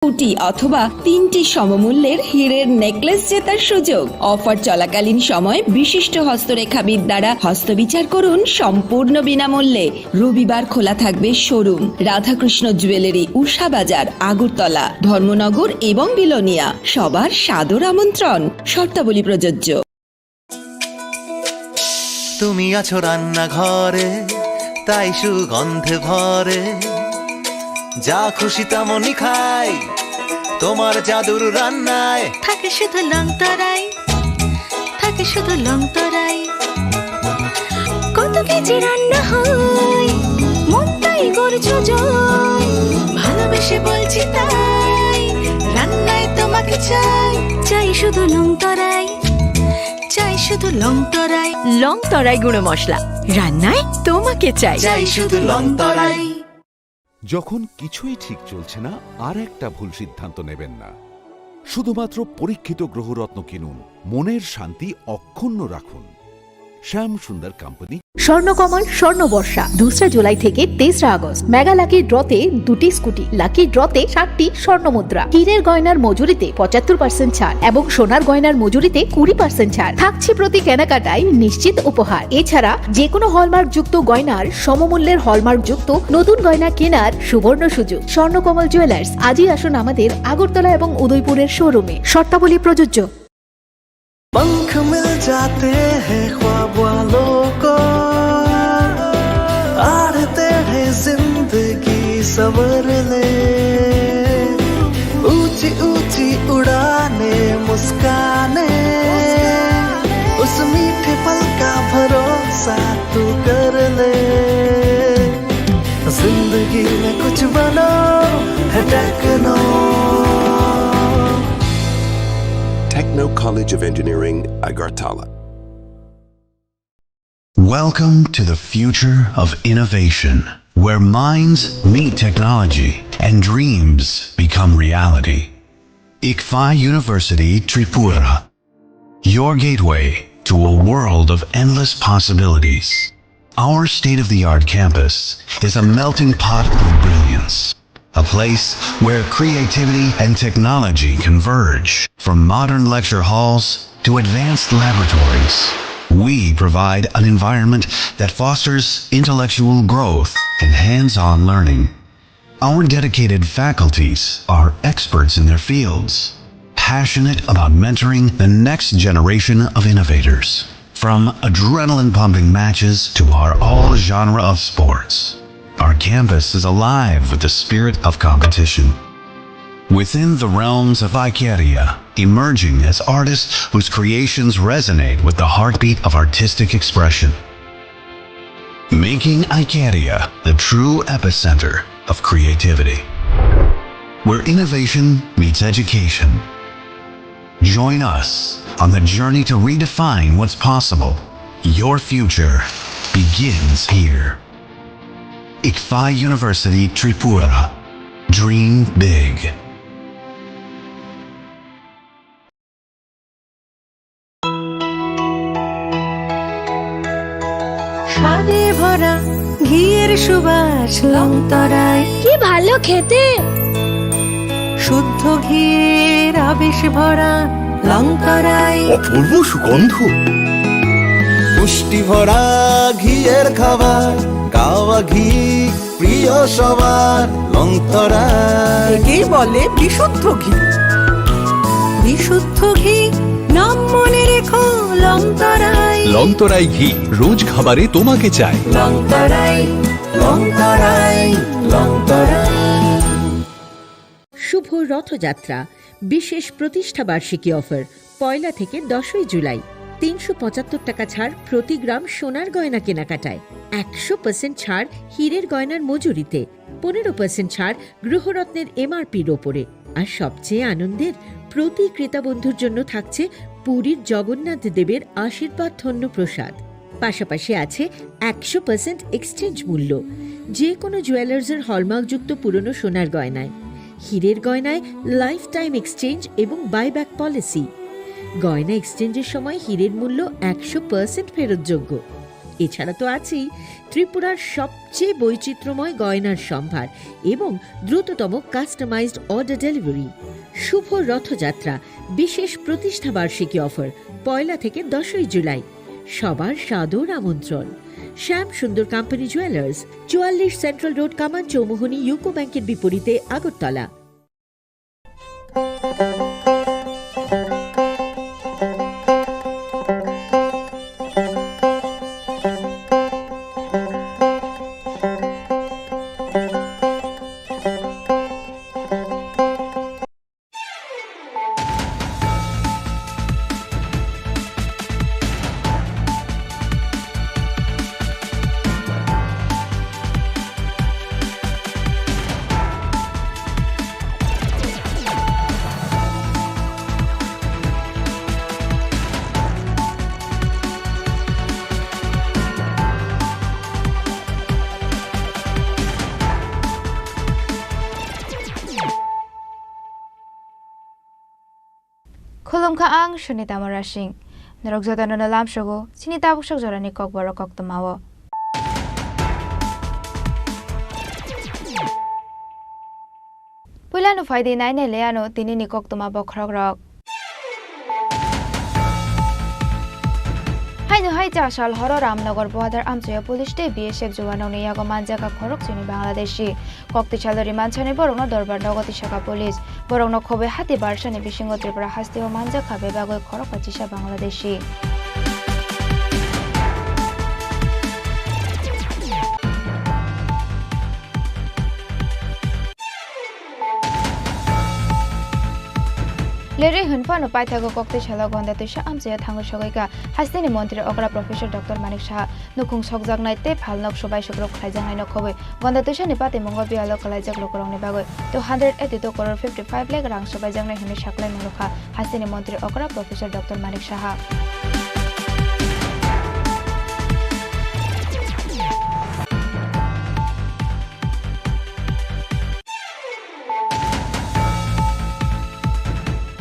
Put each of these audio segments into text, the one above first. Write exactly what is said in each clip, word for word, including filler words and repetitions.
কোটি অথবা তিনটি সমমূল্যের হীরের নেকলেস জেতার সুযোগ। অফার চলাকালীন সময় বিশিষ্ট হস্তরেখাবিদ দ্বারা হস্তবিচার করুন সম্পূর্ণ বিনামূল্যে। রবিবার খোলা থাকবে শোরুম। রাধাকৃষ্ণ জুয়েলারি, উষা বাজার, আগরতলা, ধর্মনগর এবং বিলোনিয়া। সবার সাদর আমন্ত্রণ। শর্তাবলী প্রযোজ্য। তুমি আছো রান্নাঘরে, তাই সুগন্ধে ভরে। যা খুশি তেমনই খাই, তোমার জাদুর রান্নায়। থাকে শুধু লংতরাই, থাকে শুধু লংতরাই। কত কেজি রান্না হয়, মনটাই করছো জয়। ভালোবেসে বলছি তাই, রান্নায় তোমাকে চাই। চাই শুধু লংতরাই, চাই শুধু লংতরাই। লংতরাই গুঁড়ো মশলা, রান্নায় তোমাকে চাই। চাই শুধু লংতরাই। যখন কিছুই ঠিক চলছে না, আর একটা ভুল সিদ্ধান্ত নেবেন না। শুধুমাত্র পরীক্ষিত গ্রহরত্ন কিনুন, মনের শান্তি অক্ষুণ্ণ রাখুন। শ্যাম সুন্দর কোম্পানি। স্বর্ণকমল স্বর্ণবর্ষা দুসরা জুলাই থেকে তেসরা আগস্ট মেগা লাকি ড্রতে দুটি স্কুটি, লাকি ড্রতে সাতটি স্বর্ণ মুদ্রা, হীরের গয়নার মজুরিতে পঁচাত্তর পার্সেন্ট ছাড় এবং সোনার গয়নার মজুরিতে কুড়ি পার্সেন্ট ছাড় থাকছে প্রতি কেনাকাটায় নিশ্চিত উপহার। এছাড়া যে কোনো হলমার্ক যুক্ত গয়নার সমমূল্যের হলমার্ক যুক্ত নতুন গয়না কেনার সুবর্ণ সুযোগ। স্বর্ণকমল জুয়েলার্স, আজই আসুন আমাদের আগরতলা এবং উদয়পুরের শোরুমে। শর্তাবলী প্রযোজ্য। पंख मिल जाते हैं ख्वाब वालों को, आड़ टेढ़े जिंदगी सवर ले। ऊंची ऊंची उड़ाने, मुस्काने, उस मीठे पल का भरोसा तू कर ले। जिंदगी में कुछ बनो है techno. Techno College of Engineering, Agartala. Welcome to the future of innovation, where minds meet technology and dreams become reality. ICFI University Tripura, your gateway to a world of endless possibilities. Our state of the art campus is a melting pot of brilliance, a place where creativity and technology converge. From modern lecture halls to advanced laboratories, we provide an environment that fosters intellectual growth and hands on learning. Our dedicated faculties are experts in their fields, passionate about mentoring the next generation of innovators. From adrenaline pumping matches to our all genre of sports, our campus is alive with the spirit of competition. Within the realms of Icaria, emerging as artists whose creations resonate with the heartbeat of artistic expression. Making Icaria the true epicenter of creativity, where innovation meets education. Join us on the journey to redefine what's possible. Your future begins here. ICFI University Tripura. Dream big. স্বাদে ভরা ঘিয়ের সুবাস লংতরাই। কি ভালো খেতে! শুদ্ধ ঘিয়ের আবেশ ভরা লংতরাই। অপূর্ব সুগন্ধ। পুষ্টি ভরা ঘিয়ের খাবার, গাওয়া ঘি প্রিয় সবার, লংতরাই। একেই বলে বিশুদ্ধ ঘি। বিশুদ্ধ ঘি, নাম মনে রেখো লংতরাই। লংতরাই ঘি রোজ খাবারে তোমাকে চাই। লংতরাই, লংতরাই, লংতরাই। শুভ রথযাত্রা বিশেষ প্রতিষ্ঠা বার্ষিকী অফার পয়লা থেকে দশই জুলাই। তিনশো পঁচাত্তর টাকা ছাড় প্রতি গ্রাম সোনার গয়না কেনাকাটায়, একশো পার্সেন্ট ছাড় হীরের গয়নার মজুরিতে, পনেরো পার্সেন্ট ছাড় গৃহরত্নের এমআরপির ওপরে। আর সবচেয়ে আনন্দের, প্রতি ক্রেতা বন্ধুর জন্য থাকছে পুরীর জগন্নাথ দেবের আশীর্বাদ ধন্য প্রসাদ। পাশাপাশি আছে একশো পার্সেন্ট এক্সচেঞ্জ মূল্য যে কোনো জুয়েলার্সের হলমার্কযুক্ত পুরনো সোনার গয়নায়, হীরের গয়নায় লাইফ টাইম এক্সচেঞ্জ এবং বাইব্যাক পলিসি। গয়না এক্সচেঞ্জের সময় হীরের মূল্য একশো পার্সেন্ট ফেরতযোগ্য। এছাড়া তো আছেই ত্রিপুরার সবচেয়ে বৈচিত্র্যময় গয়নার সম্ভার এবং দ্রুততম কাস্টমাইজড অর্ডার ডেলিভারি। শুভ রথযাত্রা, বিশেষ প্রতিষ্ঠা বার্ষিকী অফার, পয়লা থেকে দশই জুলাই। সবার সাদর আমন্ত্রণ। শ্যাম সুন্দর কোম্পানি জুয়েলার্স, চুয়াল্লিশ সেন্ট্রাল রোড, কামান চৌমুহনী, ইউকো ব্যাংকের বিপরীতে, Agartala. Khulumkha, ang Sunita Murasing. Norok jotono no lamsogo chini tabuk sok jorani kokborok koktwmao. Puilano phaidi nainai le ano tinini koktwma bokhorokrok. Haino hai cha sal horo Ramnagar border amchaio police tei B S F juanrokni yago manjakha khorok chini Bangladeshi. Kok tisalo rimansani borokno dorbar nogo tisakha police. Borokno khobwi hati barsani bisingo Tripura hasteo manjakha bebagwi khoroksa chisa Bangladeshi. Lerwi hwnphano paithago kok tisalo gonda twisa amchaio thangwi sogwi kha hasteni montri okra Professor Doctor Manik Saha. Nukhung sokjaknai tei phalnok subai sukrok khlaijaknaino khobwi gonda twisani patimungo biyalo kwlaijak lukurokni bagwi two hundred eighty two crore fifty five lakh rang swbaijaknai hwnwi saklai manukha hasteni montri okra Professor Doctor Manik Saha.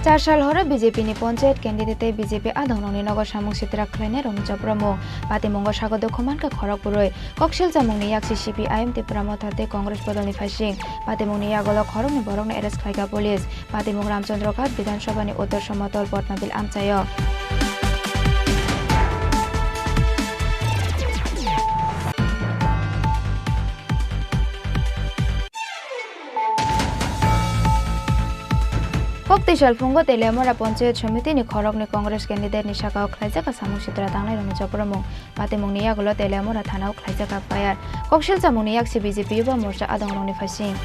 Char sal horo B J P ni ponchayat candidate tei B J P adongrokni nogo samung sitra khlainairokni chopropmung. Patimungo sago dukhu mankha khorok bwrwi. Koksil chamungni yaksi C P I M Tipra Motha tei Congress bodolni phaising. Patimungni yagulo khoroknwi borokno arrest khlaikha police. Patimung Ramchandra Ghat Bidhan Sabhani Uttor Somotol Potmabil amchaio. Kokti salphungo Teliamura Ponchayat Somitini khoroknwi Congress candidate ni sakao khlaijak samung sitra tangnairokni chopropmung. Patimungni yagulo Teliamura thanao khlaijak F I R. Koksil chamungni yaksi B J P Yuba Morcha adongrokni phaising.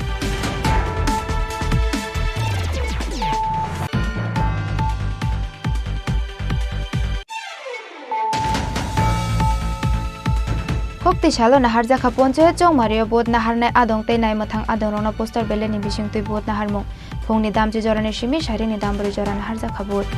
Kokti salo naharjakha ponchayat chongmario vote naharnai adong tei naimwthang adongrokno poster ballot ni bisingtwi vote naharmung. Phungni damchi jorani simi sarini dambrwi jora naharjakha vote.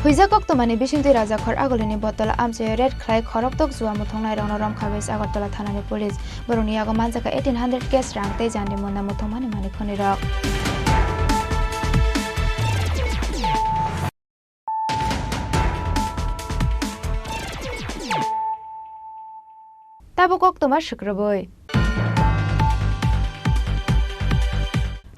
Huijak koktwmani bisingtwi Rajakhor Agulini Botola amchaio raid khlai khoroktok jua muthungnairokno romkha West Agartala thanani police. Borokni yago manjakha eighteen hundred cash rang tei jandi munda muthungmani manwi khwnirok. Tabuk koktwma swkrwbwi.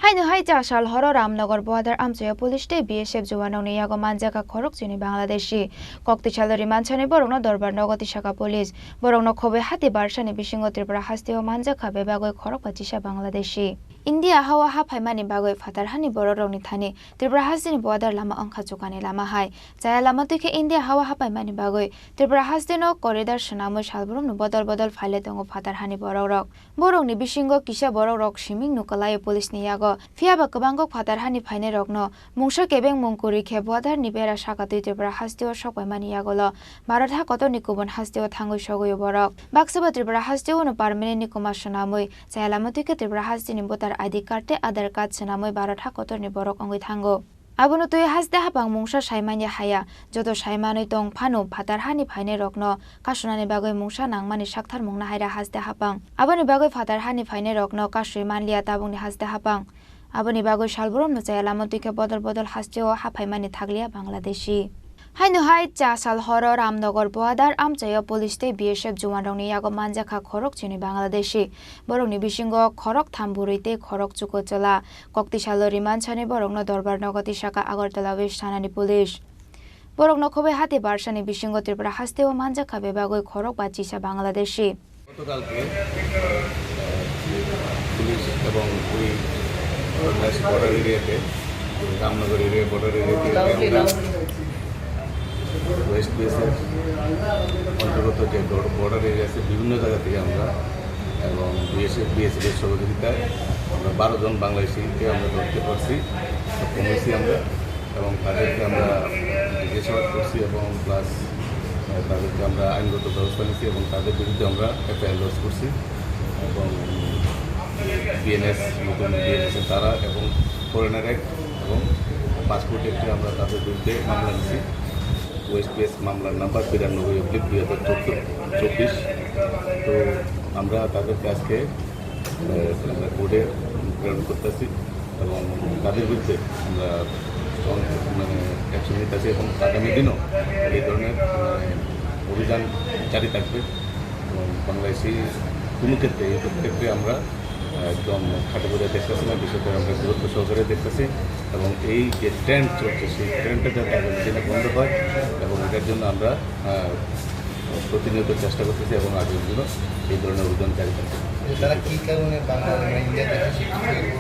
Haino hai cha sal horo Ramnagar border amchaio police tei B S F juanrokni yago manjakha khorok chini Bangladeshi. Kok tisalo rimansani borokno dorbar nogo tisakha police. Borokno khobwi hati barsani bisingo Tripura hasteo manjakha bebagwi khorokba chisa Bangladeshi. India hao haphaimani bagwi phatar hani borokrokni thani Tripura hasteni border lama wngkha chukani lama hai. Chaya lama twi khe India hao haphaimani bagwi Tripura hasteno corridor swnamwi salbrumno bodol bodol phailai tongo phatar hani borokrok. Borokni bisingo kisa borokrok siming nukalaio police ni yago. Phiyaba kwbangkok phatar hani phainairokno mungsa kebeng mung kwrwi khe border ni bera saka twi Tripura hasteo sokpaimani yagulo Bharat ha kotorni kubun hasteo thangwi sogwio borok. Baksa ba Tripura hasteo no permanent ni kwma swnamwi chaya lama twi khe Tripura hasteni voter I D card tei Aadhaar card swnamwi Bharat ha kotorni borok wngwi thango. Abono twi haste hapang mungsa saimanya haya. Joto saimanwi tong phano phatar hani phainairokno kasunani bagwi mungsa nangmani sakthar mungna haira haste hapang. Aboni bagwi phatar hani phainairokno kasui manliya tabukni haste hapang. Aboni bagwi salbrumno chaya lama twi khe bodol bodol hasteo haphaimani thakliya Bangladeshi. Haino hai cha sal horo Ramnagar border amchaio police tei B S F juanrokni yago manjakha khorok chini Bangladeshi. Borokni bisingo khorok tham bwrwi tei khorok chuko chwla. Koktisalo rimansani borokno dorbar nogo tisaka Agartala West thanani police. Borokno khobwi hati barsani bisingo Tripura hasteo manjakha bebagwi khorok ba chisa Bangladeshi. গতকালকে, আহ, পুলিশ এবং ওই organised border এরিয়াতে, Ramnagar area, border এরিয়াতে আমরা West BSF অন্তর্গত যে border area আছে, বিভিন্ন জায়গা থেকে আমরা এবং বিএসএফ, বিএসএফ এর সহযোগিতায় আমরা বারো জন বাংলাদেশিকে আমরা ধরতে পারছি, সক্ষম হয়েছি আমরা। এবং তাদেরকে আমরা জিজ্ঞাসাবাদ করছি এবং প্লাস, আহ, তাদেরকে আমরা আইনগত ব্যবস্থা নিচ্ছি এবং তাদের বিরুদ্ধে আমরা এফআইআর লজ করছি এবং বিএনএস, নতুন বিএনএস এর ধারা এবং ফরেনার অ্যাক্ট এবং পাসপোর্ট অ্যাক্টে আমরা তাদের বিরুদ্ধে মামলা নিচ্ছি। ওয়েস্ট বিএস মামলার নাম্বার বিরানব্বই অব্লিক দুই হাজার চব্বিশ। তো আমরা তাদেরকে আজকে, আহ, আমরা কোর্টে প্রেরণ করতেছি এবং তাদের বিরুদ্ধে আমরা স্ট্রং, মানে, অ্যাকশন নিতেছি এবং আগামী দিনও এই ধরনের, মানে, অভিযান জারি থাকবে এবং বাংলাদেশি কোনো ক্ষেত্রে, এই ক্ষেত্রে আমরা, আহ, একদম খাটো করে দেখতেছি না, বিষয়টা আমরা গুরুত্ব সহকারে দেখতেছি এবং এই যে ট্রেন্ড চলছে, সেই ট্রেন্ডটা যাতে আগামী দিনে বন্ধ হয় এবং এটার জন্য আমরা, আহ, প্রতিনিয়ত চেষ্টা করতেছি এবং আগামী দিনও এই ধরনের অভিযান জারি থাকবে। তারা কি কারণে বাংলাদেশ বা ইন্ডিয়া থেকে শিফট হয়ে গেল?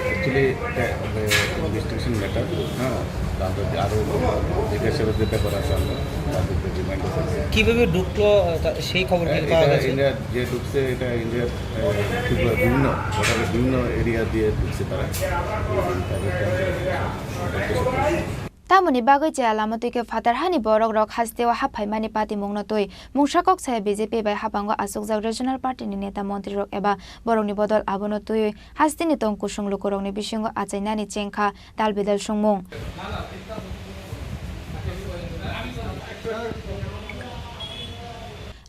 অ্যাকচুয়ালি এটা, মানে, ইনভেস্টিগেশন ম্যাটার, হ্যাঁ, তো আমরা যে আরও জিজ্ঞাসাবাদের ব্যাপার আছে, আমরা তাদেরকে রিমাইন্ড করছি। কিভাবে ঢুকলো, আহ, তা-, সেই খবর কি এটা পাওয়া গেছে? ইন্ডিয়া যে ঢুকছে, এটা ইন্ডিয়ার, আহ, ত্রিপুরা বিভিন্ন, বর্ডারের বিভিন্ন এরিয়া দিয়ে ঢুকছে তারা। তাদেরকে আমরা Tamoni bagwi chaya lama twi khe phatar hani borok rok hasteo haphaimani patimungno twi mungsa kok saya B J P bai hapango achukjak regional party ni neta montri rok eba borokni bodol abono twiwi hasteni tong kusung lukurokni bisingo achainani chengkha dal bidal songmung.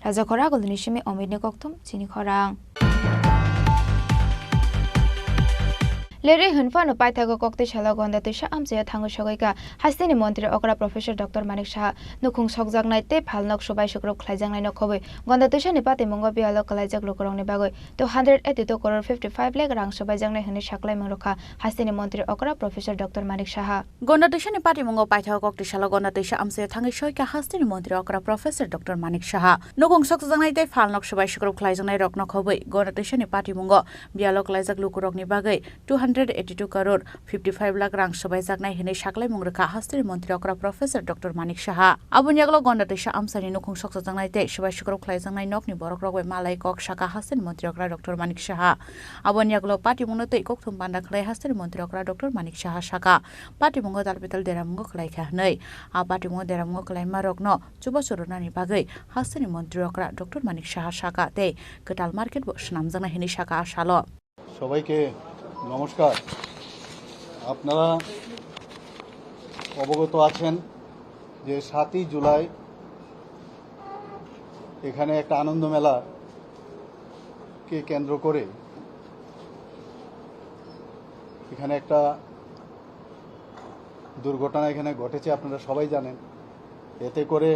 Raja Khoragulni simi Omitni kokthum chini khorang. Lerwi hwnphano paithago koktwi salo gonda twisa amchaio thangwi sogwi kha hasteni montri okra Professor Doctor Manik Saha. Nukhung sokjaknai tei phalnok subai sukrub khlaijaknaino khobwi gonda twisani patimungo biyalo kwlaijak lukurokni bagwi two hundred eighty two crore fifty five lakh rang swbaijaknai hwnwi saklaimung rwkha hasteni montri okra Professor Doctor Manik Saha. Gonda twisani patimungo paithago koktwi salo gonda twisa amchaio thangwi soi kha hasteni montri okra Professor Doctor Manik Saha. Nukhung sokjaknai tei phalnok subai sukrub khlaijaknai rokno khobwi gonda twisani patimungo biyalo kwlaijak lukurokni bagwi two hundred eighty two crore fifty five lakh rang swbaijaknai hwnwi saklaimung rwkha hasteni montri okra Professor Doctor Manik Saha. Aboni yagulo gonda twisa amchaini nukhung sokjaknai tei subai sukrub khlaijaknai nokni borokrok bai malai kok sakha hasteni montri okra Doctor Manik Saha. Aboni yagulo patimungno twi kokthum panda khlai hasteni montri okra Doctor Manik Saha sakha, patimungo dalbetal deramungo khlaikha hwnwi. A patimungo deramungo khlaimarokno chubachu rwnani bagwi hasteni montri okra Doctor Manik Saha sakha tei kwtal market bo swnamjaknai hwnwi sakha a salo. সবাইকে নমস্কার। আপনারা অবগত আছেন যে সাতই জুলাই এখানে একটা আনন্দ মেলাকে কেন্দ্র করে এখানে একটা দুর্ঘটনা এখানে ঘটেছে, আপনারা সবাই জানেন। এতে করে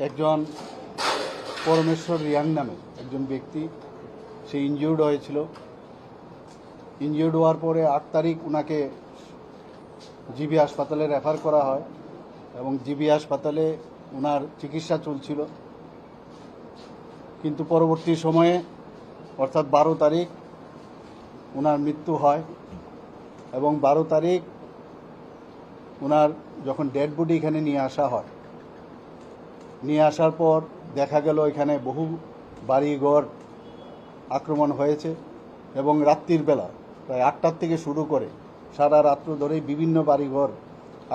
একজন পরমেশ্বর রিয়াং নামে একজন ব্যক্তি, সে ইনজিউর্ড হয়েছিল। ইনজিউর্ড হওয়ার পরে আট তারিখ ওনাকে জিবি হাসপাতালে রেফার করা হয় এবং জিবি হাসপাতালে ওনার চিকিৎসা চলছিল। কিন্তু পরবর্তী সময়ে, অর্থাৎ বারো তারিখ ওনার মৃত্যু হয় এবং বারো তারিখ ওনার যখন ডেড বডি এখানে নিয়ে আসা হয়, নিয়ে আসার পর দেখা গেল এখানে বহু বাড়িঘর আক্রমণ হয়েছে এবং রাত্রির বেলা প্রায় আটটার থেকে শুরু করে সারা রাত্র ধরেই বিভিন্ন বাড়িঘর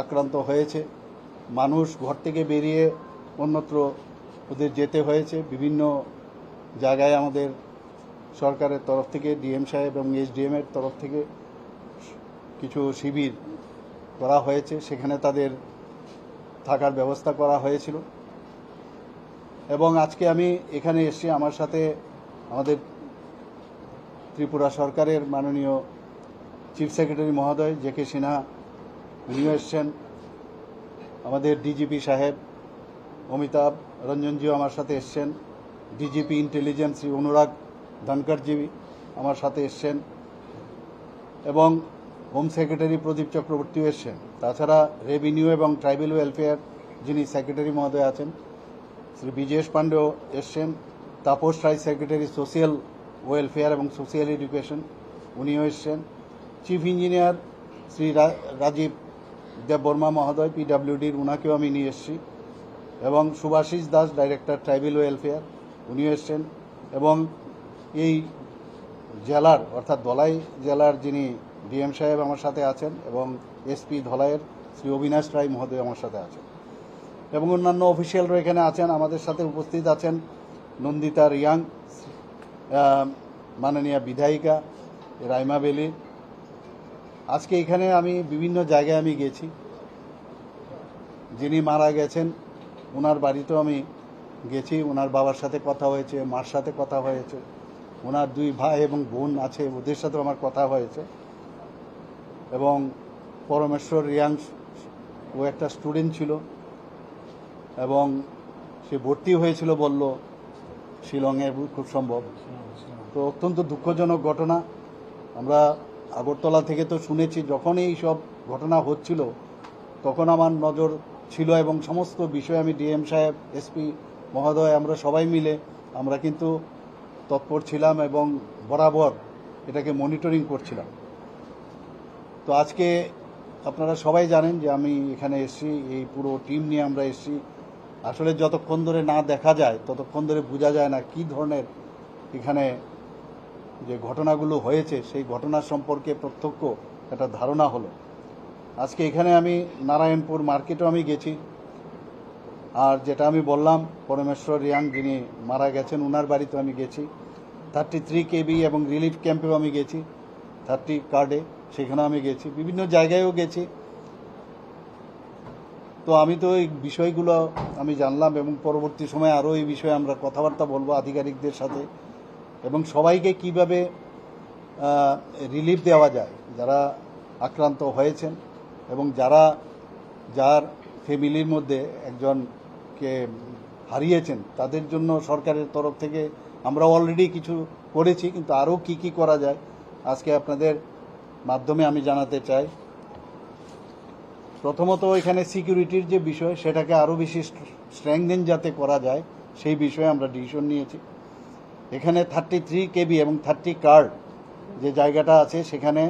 আক্রান্ত হয়েছে। মানুষ ঘর থেকে বেরিয়ে অন্যত্র ওদের যেতে হয়েছে। বিভিন্ন জায়গায় আমাদের সরকারের তরফ থেকে, ডিএম সাহেব এবং এসডিএম এর তরফ থেকে কিছু শিবির করা হয়েছে, সেখানে তাদের থাকার ব্যবস্থা করা হয়েছিল। এবং আজকে আমি এখানে এসেছি, আমার সাথে আমাদের ত্রিপুরা সরকারের মাননীয় চিফ সেক্রেটারি মহোদয় জে কে সিনহা, উনিও এসছেন, আমাদের ডিজিপি সাহেব অমিতাভ রঞ্জনজিও আমার সাথে এসছেন, ডিজিপি ইন্টেলিজেন্স শ্রী অনুরাগ ধনকরজি আমার সাথে এসছেন, এবং হোম সেক্রেটারি প্রদীপ চক্রবর্তীও এসছেন। তাছাড়া রেভিনিউ এবং ট্রাইবাল ওয়েলফেয়ার যিনি সেক্রেটারি মহোদয় আছেন, শ্রী ব্রিজেশ পাণ্ডেও এসছেন। তাপস রায়, সেক্রেটারি সোশিয়াল ওয়েলফেয়ার এবং সোশিয়াল এডুকেশন, উনিও এসছেন। চিফ ইঞ্জিনিয়ার শ্রী রা- রাজীব দেববর্মা মহোদয়, পিডাব্লিউডির, ওনাকেও আমি নিয়ে এসেছি। এবং সুভাষিস দাস, ডাইরেক্টর ট্রাইবাল ওয়েলফেয়ার, উনিও এসছেন। এবং এই জেলার, অর্থাৎ ধলাই জেলার যিনি ডিএম সাহেব আমার সাথে আছেন এবং এসপি ধলাইয়ের শ্রী অবিনাশ রায় মহোদয় আমার সাথে আছেন এবং অন্যান্য অফিসিয়ালরা এখানে আছেন। আমাদের সাথে উপস্থিত আছেন নন্দিতা রিয়াং, আহ, মাননীয় বিধায়িকা রাইমা ভ্যালি। আজকে এখানে আমি বিভিন্ন জায়গায় আমি গেছি। যিনি মারা গেছেন, ওনার বাড়িতেও আমি গেছি, ওনার বাবার সাথে কথা হয়েছে, মার সাথে কথা হয়েছে, ওনার দুই ভাই এবং বোন আছে, ওদের সাথেও আমার কথা হয়েছে। এবং পরমেশ্বর রিয়াং, ও একটা স্টুডেন্ট ছিল এবং সে ভর্তি হয়েছিল বলল শিলংয়ে, খুব সম্ভব। তো অত্যন্ত দুঃখজনক ঘটনা। আমরা আগরতলা থেকে তো শুনেছি, যখন এই সব ঘটনা হচ্ছিল তখন আমার নজর ছিল এবং সমস্ত বিষয়ে আমি ডিএম সাহেব, এসপি মহোদয়, আমরা সবাই মিলে আমরা কিন্তু তৎপর ছিলাম এবং বরাবর এটাকে মনিটরিং করছিলাম। তো আজকে আপনারা সবাই জানেন যে আমি এখানে এসেছি, এই পুরো টিম নিয়ে আমরা এসেছি। আসলে যতক্ষণ ধরে না দেখা যায় ততক্ষণ ধরে বোঝা যায় না কী ধরনের এখানে যে ঘটনাগুলো হয়েছে, সেই ঘটনার সম্পর্কে প্রত্যক্ষ একটা ধারণা হলো। আজকে এখানে আমি নারায়ণপুর মার্কেটও আমি গেছি, আর যেটা আমি বললাম পরমেশ্বর রিয়াং যিনি মারা গেছেন, ওনার বাড়িতে আমি গেছি। থার্টি থ্রি কেবি এবং রিলিফ ক্যাম্পেও আমি গেছি, থার্টি কার্ডে, সেখানেও আমি গেছি, বিভিন্ন জায়গায়ও গেছি। তো আমি তো এই বিষয়গুলো আমি জানলাম এবং পরবর্তী সময়ে আরও এই বিষয়ে আমরা কথাবার্তা বলবো আধিকারিকদের সাথে এবং সবাইকে কিভাবে রিলিফ দেওয়া যায় যারা আক্রান্ত হয়েছেন এবং যারা, যার ফ্যামিলির মধ্যে একজনকে হারিয়েছেন, তাদের জন্য সরকারের তরফ থেকে আমরা অলরেডি কিছু করেছি, কিন্তু আরও কি কি করা যায় আজকে আপনাদের মাধ্যমে আমি জানাতে চাই। প্রথমত এখানে সিকিউরিটির যে বিষয়, সেটাকে আরও বেশি স্ট্রেংথেন যাতে করা যায়, সেই বিষয়ে আমরা ডিসিশন নিয়েছি। এখানে থার্টি থ্রি কেবি এবং থার্টি কার্ড যে জায়গাটা আছে, সেখানে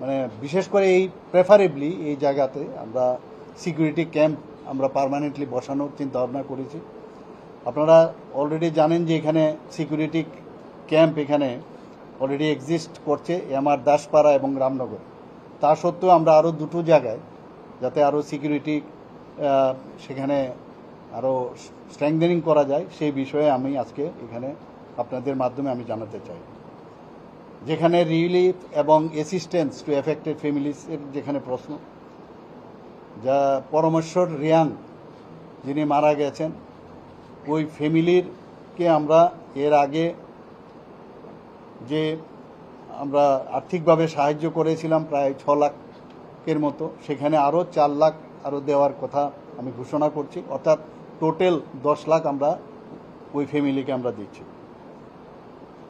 মানে বিশেষ করে এই প্রেফারেবলি এই জায়গাতে আমরা সিকিউরিটি ক্যাম্প আমরা পার্মানেন্টলি বসানোর চিন্তা ভাবনা করেছি। আপনারা অলরেডি জানেন যে এখানে সিকিউরিটি ক্যাম্প এখানে অলরেডি এক্সিস্ট করছে এমআর দাসপাড়া এবং রামনগর। তা সত্ত্বেও আমরা আরও দুটো জায়গায় যাতে আরও সিকিউরিটি সেখানে আরও স্ট্রেংথেনিং করা যায়, সেই বিষয়ে আমি আজকে এখানে আপনাদের মাধ্যমে আমি জানাতে চাই। যেখানে রিলিফ এবং অ্যাসিস্ট্যান্স টু এফেক্টেড ফ্যামিলিজের যেখানে প্রশ্ন, যা পরমেশ্বর রিয়াং যিনি মারা গেছেন, ওই ফ্যামিলিরকে আমরা এর আগে যে আমরা আর্থিকভাবে সাহায্য করেছিলাম প্রায় ছ লাখের মতো, সেখানে আরও চার লাখ আরও দেওয়ার কথা আমি ঘোষণা করছি, অর্থাৎ টোটাল দশ লাখ আমরা ওই ফ্যামিলিকে আমরা দিচ্ছি।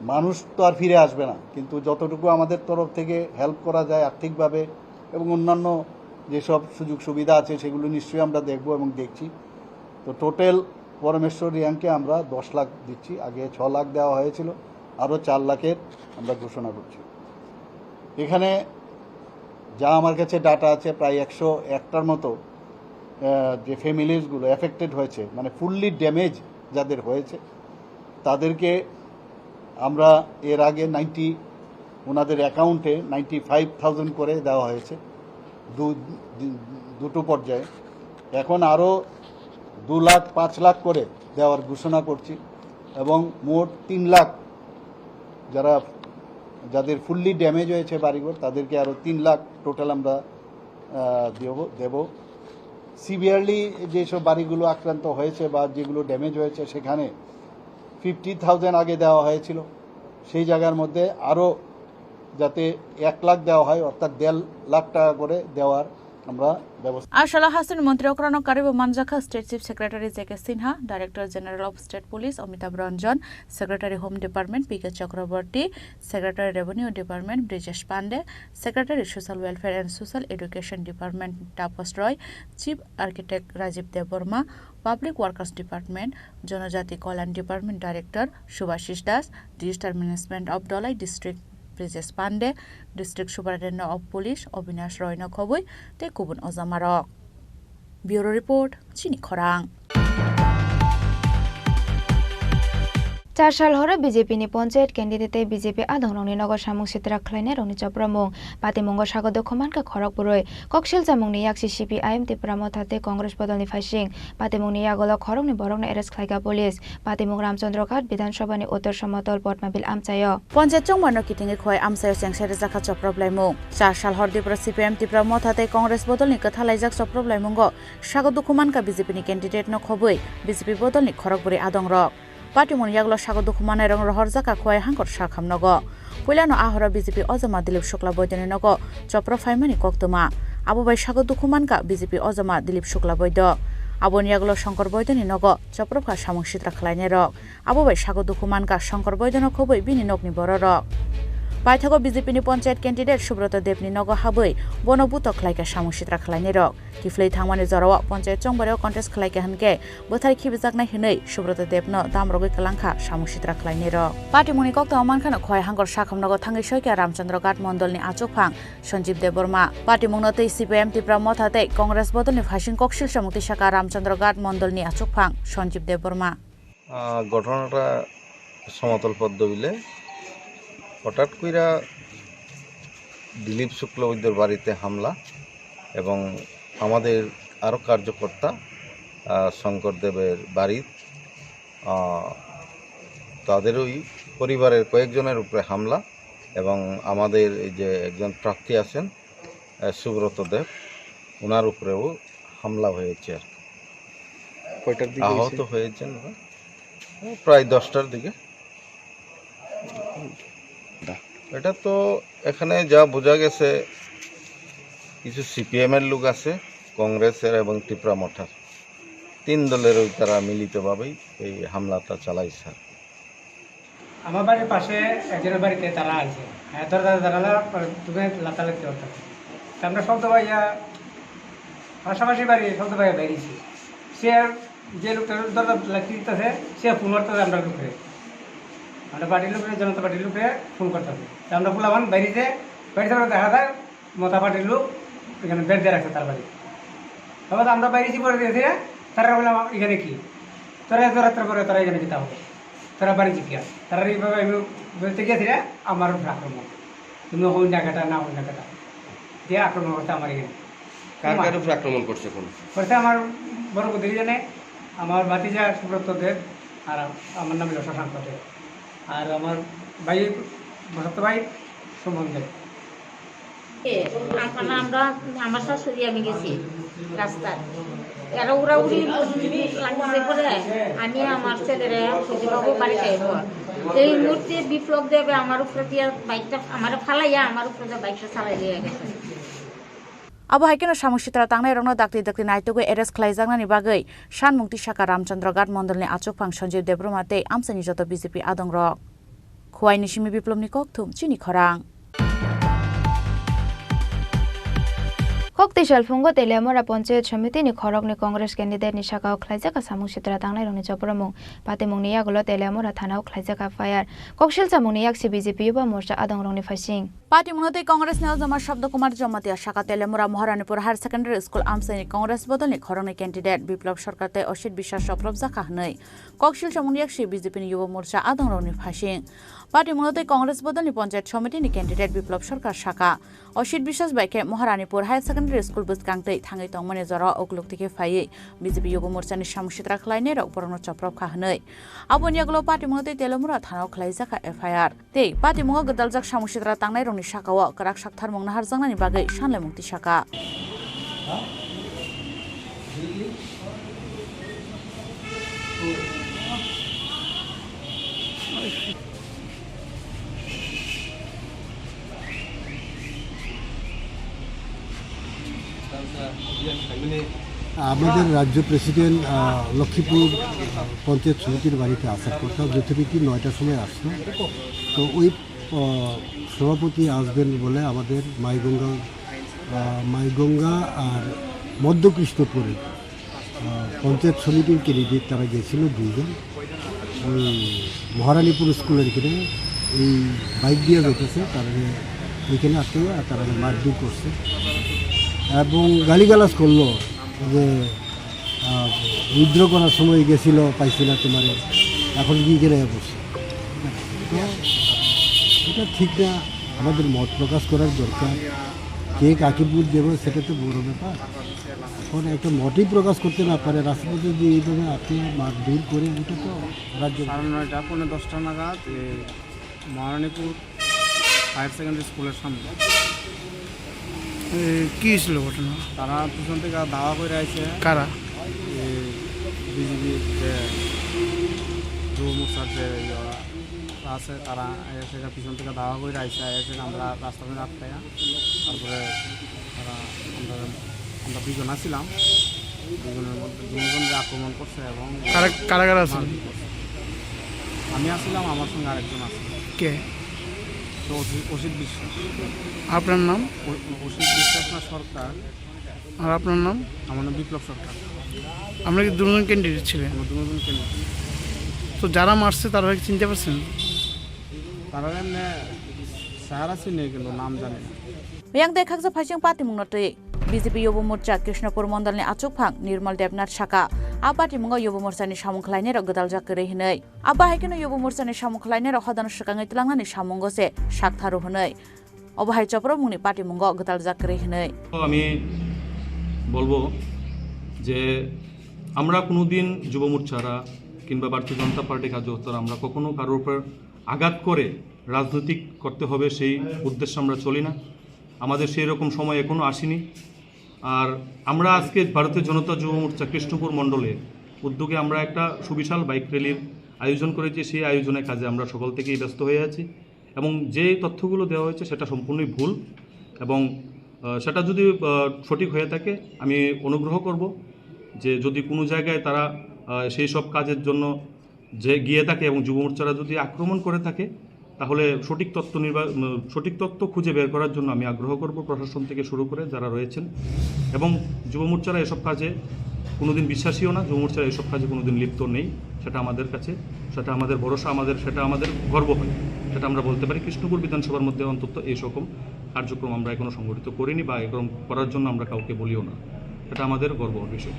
মানুষ তো আর ফিরে আসবে না, কিন্তু যতটুকু আমাদের তরফ থেকে হেল্প করা যায় আর্থিকভাবে এবং অন্যান্য যেসব সুযোগ সুবিধা আছে সেগুলো নিশ্চয়ই আমরা দেখব এবং দেখছি। তো টোটাল পরমেশ্বর রিয়াংকে আমরা দশ লাখ দিচ্ছি, আগে ছ লাখ দেওয়া হয়েছিল, আরও চার লাখের আমরা ঘোষণা করছি। এখানে যা আমার কাছে ডাটা আছে, প্রায় একশো একটার মতো আহ, যে ফ্যামিলিজগুলো এফেক্টেড হয়েছে, মানে ফুললি ড্যামেজ যাদের হয়েছে, তাদেরকে আমরা এর আগে নাইনটি, ওনাদের অ্যাকাউন্টে নাইনটি ফাইভ থাউজেন্ড করে দেওয়া হয়েছে দু-, দুটো পর্যায়ে। এখন আরও দু লাখ, পাঁচ লাখ করে দেওয়ার ঘোষণা করছি এবং মোট তিন লাখ যারা যাদের ফুললি ড্যামেজ হয়েছে বাড়িঘর, তাদেরকে আরও তিন লাখ টোটাল আমরা আহ, দেব দেব। সিভিয়ারলি যেসব বাড়িগুলো আক্রান্ত হয়েছে বা যেগুলো ড্যামেজ হয়েছে, সেখানে ফিফটি থাউজেন্ড আগে দেওয়া হয়েছিল, সেই জায়গার মধ্যে আরও যাতে এক লাখ দেওয়া হয়, অর্থাৎ দেড় লাখ টাকা করে দেওয়ার আমরা ব্যবস্থা। A salo hasteni montri okrano karibo manjakha State Chief Secretary J K Sinha, Director General of State Police Amitabh Ranjan, Secretary Home Department P K Chakraborty, Secretary Revenue Department Brijesh Pande, Secretary Social Welfare and Social Education Department Tapas Roy, Chief Architect Rajiv Debbarma, Public Workers Department, Jonojati Kalyan Department Director Subhashish Das, Disaster Management of Dholai District Brijesh Pande, District Superintendent of Police Obinash Roy no khobwi tei kubun ojamarok. Bureau Report, Chini Khorang. Char sal horo B J P ni panchayat candidate tei B J P adongrokni nogo samung sitra khlainairokni chopropmung. Patimungo sago dukhu mankha khorok bwrwi. Koksil chamungni yaksi C P I M Tipra Motha tei Congress bodolni phaising. Patimungni yagulo khoroknwi borokno arrest khlaikha police. Patimung Ramchandra Ghat Bidhan Sabhani Uttor Somotol Potmabil amchaio. Panchayat chongmarno kitingwi khowai amchaio chengsa rijakha choprop laimung. Char sal hor Tripura C P I M Tipra Motha tei Congress bodolni kwtha laijak choprop laimungo sago dukhu mankha B J P ni candidate no khobwi B J P bodolni khorok bwrwi adongrok. Patimungni yagulo sago dukhu mannairok rohorjakha khowai hangkor sakham nogo. Puilano a horo B J P ojama Dilip Shukla Boidoni nogo choprop phaimani koktwma. Abo bai sago dukhu mankha B J P ojama Dilip Shukla Boido. Aboni yagulo Shankar Boidoni nogo choprop kha samung sitra khlainairok. Abo bai sago dukhu mankha Shankar Boidono khobwi bini nokni bororok. Paithago B J P ni panchayat candidate Subroto Debni nogo habwi bono butok khlaikha samung sitra khlainairok. Kiphilwi thangmani jorao panchayat chongbarao contest khlaikha hinkhe bwthai khibijaknai hwnwi Subroto Debno damrogwi kwlangkha samung sitra khlainairok. Patimungni koktwma mankhano khowai hangkor sakham nogo thangwi soikha Ramchandra Ghat mondolni achukphang Sanjeev Debbarma. Patimungno tei C P I M Tipra Motha tei Congress bodolni phaising koksil samung tisakha Ramchandra Ghat mondolni achukphang Sanjeev Debbarma. আহ, ঘটনাটা সমতল পদ্মবিলে। হঠাৎ কইরা দিলীপ শুক্লবৈদ্যর বাড়িতে হামলা এবং আমাদের আরও কার্যকর্তা, আহ, শঙ্কর দেবের বাড়ির, আহ, তাদেরই পরিবারের কয়েকজনের উপরে হামলা এবং আমাদের এই যে একজন প্রার্থী আছেন, আহ, সুব্রত দেব, ওনার উপরেও হামলা হয়েছে আর কি। কয়টার দিকে আহত হয়েছে? হয়েছেন ওরা? প্রায় দশটার দিকে। দা। এটা তো এখানে যা বোঝা গেছে, কিছু সিপিএম এর লোক আছে, কংগ্রেসের এবং টিপরা মঠার। তিন দলের ওই তারা মিলিতভাবেই এই হামলাটা চালাইছে আর কি। আমার বাড়ির পাশে একজনের বাড়িতে তারা আছে। হ্যাঁ, দরজা জানালা, আহ, তুমি লাতালাতি করতে হবে। তা আমরা শব্দ পাইয়া, পাশাপাশি বাড়ি শব্দ পাইয়া বেরিয়েছি। সে যে লোকটা দরজা লাগাতে দিতেছে, সে ফোন করতেছে আমরা লোকরে। আমরা পার্টির লোকরে, জনতা পার্টির লোকরে ফোন করতেছে। তা আমরা বললাম, বাইরে যে, বাইরে থেকে দেখা যায়, মথা পার্টির লোক এখানে বেড় দিয়ে রাখছে তার বাড়ি। তারপর আমরা বাইরে এসে পরে দেখি, তারা বলে, "আমার এখানে কি? তারা এত রাত্রে করে তারা এখানে কি তাহলে? তারা বাড়ি কি আর?" তারা এইভাবে আমি বলতে গিয়েছি রে, আমার উপরে আক্রমণ। তুমি হই না কেটা, না হই না কেটা। দিয়ে আক্রমণ করছে আমার এখানে। কার কার উপরে আক্রমণ করছে কোন? করছে আমার বড় প্রতিনিধি জানে, আমার ভাতিজা সুব্রত দেব, আর আমার নাম হলো শশাঙ্ক দেব। আর আমার ভাই, বসন্ত ভাই, সুমন দেব। এ, আমরা, আমরা, আমার শাশুড়ি আমি গেছি রাস্তায়। এরা উড়াউড়ি লাগছে পরে আমি আমার ছেলেরে খুঁজে পাবো বাড়ি যাইব। এই মুহূর্তে বিপ্লব দেবে আমার উপরে দিয়ে বাইকটা, আমার ফালাইয়া আমার উপরে দিয়ে বাইকটা চালাই দিয়ে গেছে। Abo hai kheno samung sitra tangnairokno dakti dakti naitugwi arrest khlaijaknani bagwi sanmung tisakha Ramchandra Ghat mondolni achukphang Sanjeev Debbarma tei amchaini joto B J P adongrok. Khowai ni simi Biplobni kokthum, Chini Khorang. Kokti salphungo Teliamura Panchayat Samiti ni khoroknwi Congress candidate ni sakao khlaijak samung sitra tangnairokni chopropmung. Patimungni yagulo Teliamura thanao khlaijak F I R. Koksil chamungni yaksi B J P Yuba Morcha adongrokni phaising. Patimungno tei Congress ni ojama Sabda Kumar Jamatia saka Teliamura Maharanipur Higher Secondary School amchaini Congress bodolni khoroknwi candidate Biplab Sarkar tei Osit Biswas chopropjakha hwnwi. Koksil chamungni yaksi B J P ni Yuba Morcha adongrokni phaising. Patimungno tei Congress bodolni Panchayat Samiti ni candidate Biplab Sarkar saka, Osit Biswas bai khe Maharanipur Higher Secondary Secondary School bwskang twi thangwi tongmani jorao ukluk twi khe phaiwi B J P Yubo Morchani samung sitra khlainairok borokno choprop kha hwnwi. Aboni yagulo patimungno tei Telemura thanao khlaijakha F I R. Tei patimungo gwdaljak samung sitra tangnairokni sakao kwrak saktharmung naharjaknani bagwi sanlaimung tisaka. আমাদের রাজ্য প্রেসিডেন্ট, আহ, লক্ষ্মীপুর, আহ, পঞ্চায়েত সমিতির বাড়িতে আসার কথা, যথারীতি নয়টার সময় আসলো। তো ওই, আহ, সভাপতি আসবেন বলে আমাদের মাইগঙ্গা, আহ, মাইগঙ্গা আর মধ্য কৃষ্ণপুরে, আহ, পঞ্চায়েত সমিতির ক্যান্ডিডেট তারা গেছিল দুইজন। ওই মহারানীপুর স্কুলের এখানে এই বাইক দিয়ে যাইতেছে, তারা ওইখানে আসতে আর তারা মারধর করছে এবং গালিগালাজ করলো যে, আহ, উইথড্র করার সময় গেছিল, পাইছি না তোমারে, এখন কি করে বসে? তো এটা ঠিক না, আমাদের মত প্রকাশ করার দরকার। কে কাকে ভোট দেবে সেটা তো বড় ব্যাপার। এখন একটা মতই প্রকাশ করতে না পারে, রাস্তাতে যদি এইভাবে আটকে মারধর করে, এটা তো রাজ্য সাড়ে নয়টা, পৌনে দশটা নাগাদ, এ, মহারানীপুর হায়ার সেকেন্ডারি স্কুলের সামনে। এ, কি হয়েছিল ঘটনা? তারা পিছন থেকে ধাওয়া করে আইছে। কারা? এ, বিজেপি যে যুব মোর্চার যে ইয়ে আছে, তারা এসে পিছন থেকে ধাওয়া করে আইছে, এসে আমরা রাস্তার মধ্যে আটকাইয়া, তারপরে তারা, আমরা, আমরা দুজন আছিলাম, দুজনের মধ্যে দুজনকে আক্রমণ করছে এবং কারা, কারা কারা আছেন? মারধর করছে। আমি আছিলাম, আমার সঙ্গে আরেকজন আছে। কে? তো অসিত, অসিত বিশ্বাস। আপনার নাম? অ-, অসিত বিশ্বাস না সরকার। আর আপনার নাম? আমার নাম বিপ্লব সরকার। আপনারা কি দুজন ক্যান্ডিডেট ছিলেন? আমরা দুজন ক্যান্ডিডেট। তো যারা মারছে তারা কি চিনতে পারছেন? তারা এমনি চেহারা চিনি কিন্তু নাম জানি না। Yang de khaksa phaising patimungno twi B J P Yubo Morcha Krishnapur Mondolni achukphang Nirmal Debnath saka, a patimungo Yubo Morchani samung khlainairok gwdaljak kwrwi hwnwi. Abo hai kheno Yubo Morchani samung khlainairok hodano swkangwi twlangnani samungo se saktharu hwnwi. Obo hai chopropmungni patimungo gwdaljak kwrwi hwnwi. তো আমি বলবো যে আমরা কোনোদিন যুব মোর্চারা কিংবা ভারতীয় জনতা পার্টি কার্যকর্তারা আমরা কখনো কারোর উপর আঘাত করে রাজনৈতিক করতে হবে সেই উদ্দেশ্যে আমরা চলি না। আমাদের সেই রকম সময় এখনো আসেনি। আর আমরা আজকে ভারতীয় জনতা যুব মোর্চা কৃষ্ণপুর মণ্ডলের উদ্যোগে আমরা একটা সুবিশাল বাইক র্যালির আয়োজন করেছি। সেই আয়োজনের কাজে আমরা সকাল থেকেই ব্যস্ত হয়ে আছি এবং যে তথ্যগুলো দেওয়া হয়েছে সেটা সম্পূর্ণই ভুল এবং, আহ, সেটা যদি, আহ, সঠিক হয়ে থাকে আমি অনুগ্রহ করব যে যদি কোনো জায়গায় তারা, আহ, সেই সব কাজের জন্য যে গিয়ে থাকে এবং যুব মোর্চারা যদি আক্রমণ করে থাকে, তাহলে সঠিক তথ্য নির্বা-, উম, সঠিক তথ্য খুঁজে বের করার জন্য আমি আগ্রহ করব প্রশাসন থেকে শুরু করে যারা রয়েছেন। এবং যুব মোর্চারা এসব কাজে কোনোদিন বিশ্বাসীও না, যুব মোর্চারা এসব কাজে কোনোদিন লিপ্ত নেই। সেটা আমাদের কাছে, সেটা আমাদের ভরসা, আমাদের, সেটা আমাদের গর্ব হয়, সেটা আমরা বলতে পারি। কৃষ্ণপুর বিধানসভার মধ্যে অন্তত এই রকম কার্যক্রম আমরা এখনো সংগঠিত করিনি বা এরকম করার জন্য আমরা কাউকে বলিও না। এটা আমাদের গর্বর বিষয়।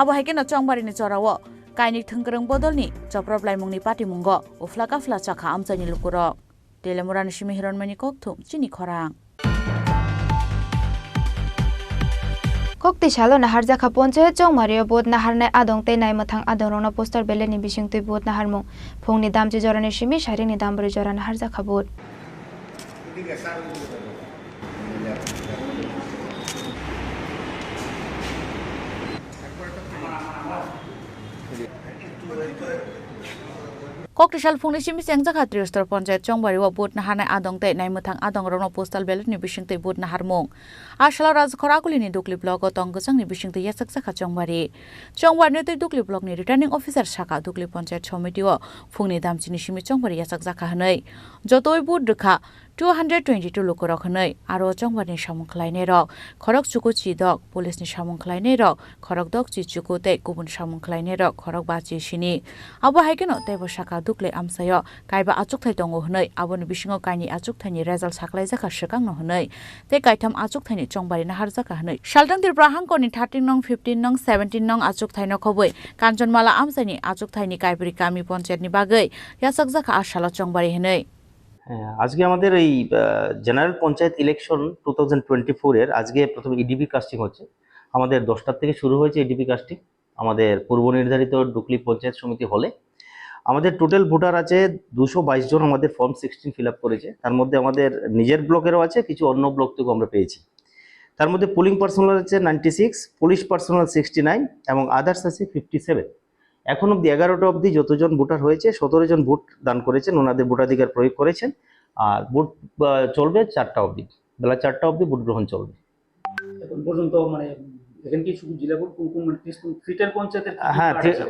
Abo hai kheno Chongbarini jorao Kainik thwngkwrwng bodolni choprop laimungni patimungo uphla kaphla chakha amchaini lukurok. Telemurani simi Hironmani Kokthum, chini khorang. Kokti salo naharjakha ponchayat chongmario vote naharnai adong tei naimwthang adongrokno poster ballot ni bisingtwi vote naharmung. Phungni damchi jorani simi saringni dambri jora naharjakha vote. Kokti sal phungni simi chengjakha Triyostor Ponchayat Chongbari o vote naharnai adong tei naimwthang adongrokno postal ballot ni bisingtwi vote naharmung. A salo Rajkhor Akulini Dukli block o tong kwchangni bisingtwi yachakjakha Chongbari. Chongbarino tei Dukli block ni returning officer saka Dukli Ponchayat Somiti o phungni damchini simi Chongbari yachakjakha hwnwi. Jotoi vote rwkha two hundred twenty-two lukurok hwnwi, aro Chongbarni samung khlainairok khorok chuku chi dok, police ni samung khlainairok khorok dok chi chuku tei kubun samung khlainairok khorok ba chi sini. Abo hai kheno teibo saka Dukli amchaio kaiba achukthai tongo hwnwi, aboni bisingo kainwi achukthaini result saklaijakha swkangno hwnwi tei kaitham achukthaini Chongbari naharjakha hwnwi. Saltang Tripura hangkorni thirteen nong, fifteen nong, seventeen nong achukthaino khobwi Kanchanmala amchaini achukthaini Kaibri kami ponchayatni bagwi yachakjakha a salo Chongbari hwnwi. হ্যাঁ, আজকে আমাদের এই general panchayat election two thousand twenty four এর আজকে প্রথমে EDP casting হচ্ছে। আমাদের দশটার থেকে শুরু হয়েছে ইডিপি কাস্টিং। আমাদের পূর্ব নির্ধারিত ডুকলি পঞ্চায়েত সমিতি হলে আমাদের টোটাল ভোটার আছে দুশো বাইশ জন। আমাদের ফর্ম সিক্সটিন ফিল আপ করেছে, তার মধ্যে আমাদের নিজের ব্লকেরও আছে, কিছু অন্য ব্লক থেকেও আমরা পেয়েছি। তার মধ্যে পোলিং পার্সোনাল আছে ninety six, police personnel sixty nine এবং আদার্স আছে ফিফটি সেভেন। এখন অবধি এগারোটা অবধি যতজন ভোটার হয়েছে, সতেরো জন ভোট দান করেছেন, ওনাদের ভোটাধিকার প্রয়োগ করেছেন। আর ভোট আহ, চলবে চারটা অবধি, বেলা চারটা অবধি ভোট গ্রহণ চলবে। এখন পর্যন্ত মানে এখানে কি শুধু জেলা পরি-, কোন কোন মানে ত্রিশ পঞ্চ-, থ্রি টায়ার পঞ্চায়েতের কি কি হ্যাঁ, পার্ট থ্রি-, আছে?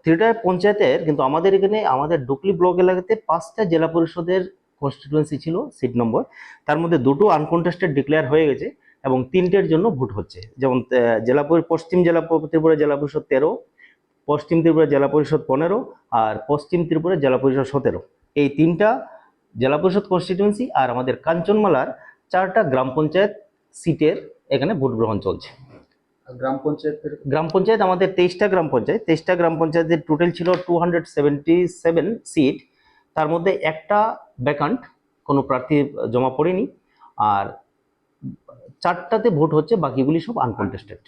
থ্রি টায়ার পঞ্চায়েতের, কিন্তু আমাদের এখানে আমাদের ডুকলি ব্লক এলাকাতে পাঁচটা জেলা পরিষদের কনস্টিটুয়েন্সি ছিল, সিট নম্বর, তার মধ্যে দুটো আনকনটেস্টেড ডিক্লেয়ার হয়ে গেছে এবং তিনটের জন্য ভোট হচ্ছে। যেমন আহ, জেলা পরি-, পশ্চিম জেলা প-, ত্রিপুরা জেলা পরিষদ তেরো, পশ্চিম ত্রিপুরা জেলা পরিষদ পনেরো আর পশ্চিম ত্রিপুরা জেলা পরিষদ সতেরো। এই তিনটা জেলা পরিষদ কনস্টিটুয়েন্সি আর আমাদের কাঞ্চনমালার চারটা গ্রাম পঞ্চায়েত সিটের এখানে ভোট গ্রহণ চলছে। আর গ্রাম পঞ্চায়েতের? গ্রাম পঞ্চায়েত আমাদের তেইশটা গ্রাম পঞ্চায়েত, তেইশটা গ্রাম পঞ্চায়েতের টোটাল ছিল two hundred seventy seven seat, তার মধ্যে একটা ভ্যাকান্ট, কোনো প্রার্থী জমা পড়েনি। আর চারটাতে ভোট হচ্ছে, বাকিগুলি সব আনকনটেস্টেড।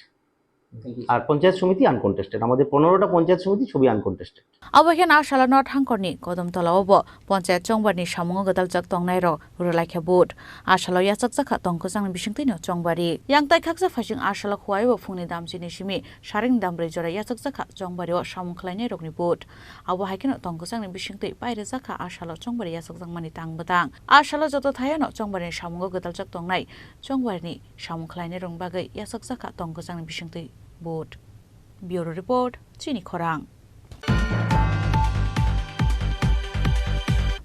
Thank you, আর sir। পঞ্চায়েত সমিতি আনকনটেস্টেড, আমাদের পনেরোটা পঞ্চায়েত সমিতি সবই uncontested. Abo khe Asalo North Hangkhorni Kodom Tolao bo Ponchayat Chongbarni samungo gwdaljak tongnairok rwlaikha vote. Asalo yachakjakha tongkwchangni bisingtwino chongbari. Yang tai khaksa phaising Asalo Khowai bo phungni damchini simi saringni dambrwi jora yachakjakha chongbario samung khlainairokni vote. Abo hai kheno tongkwchangni bisingtwi pairijakha Asalo chongbari yachakjakmani tang bwtang. Asalo joto thaiano chongbarini samungo gwdaljak tongnai chongbarini samung khlainairokni bagwi yachakjakha tongkwchangni bisingtwi vote. Bureau Report, Chini Khorang.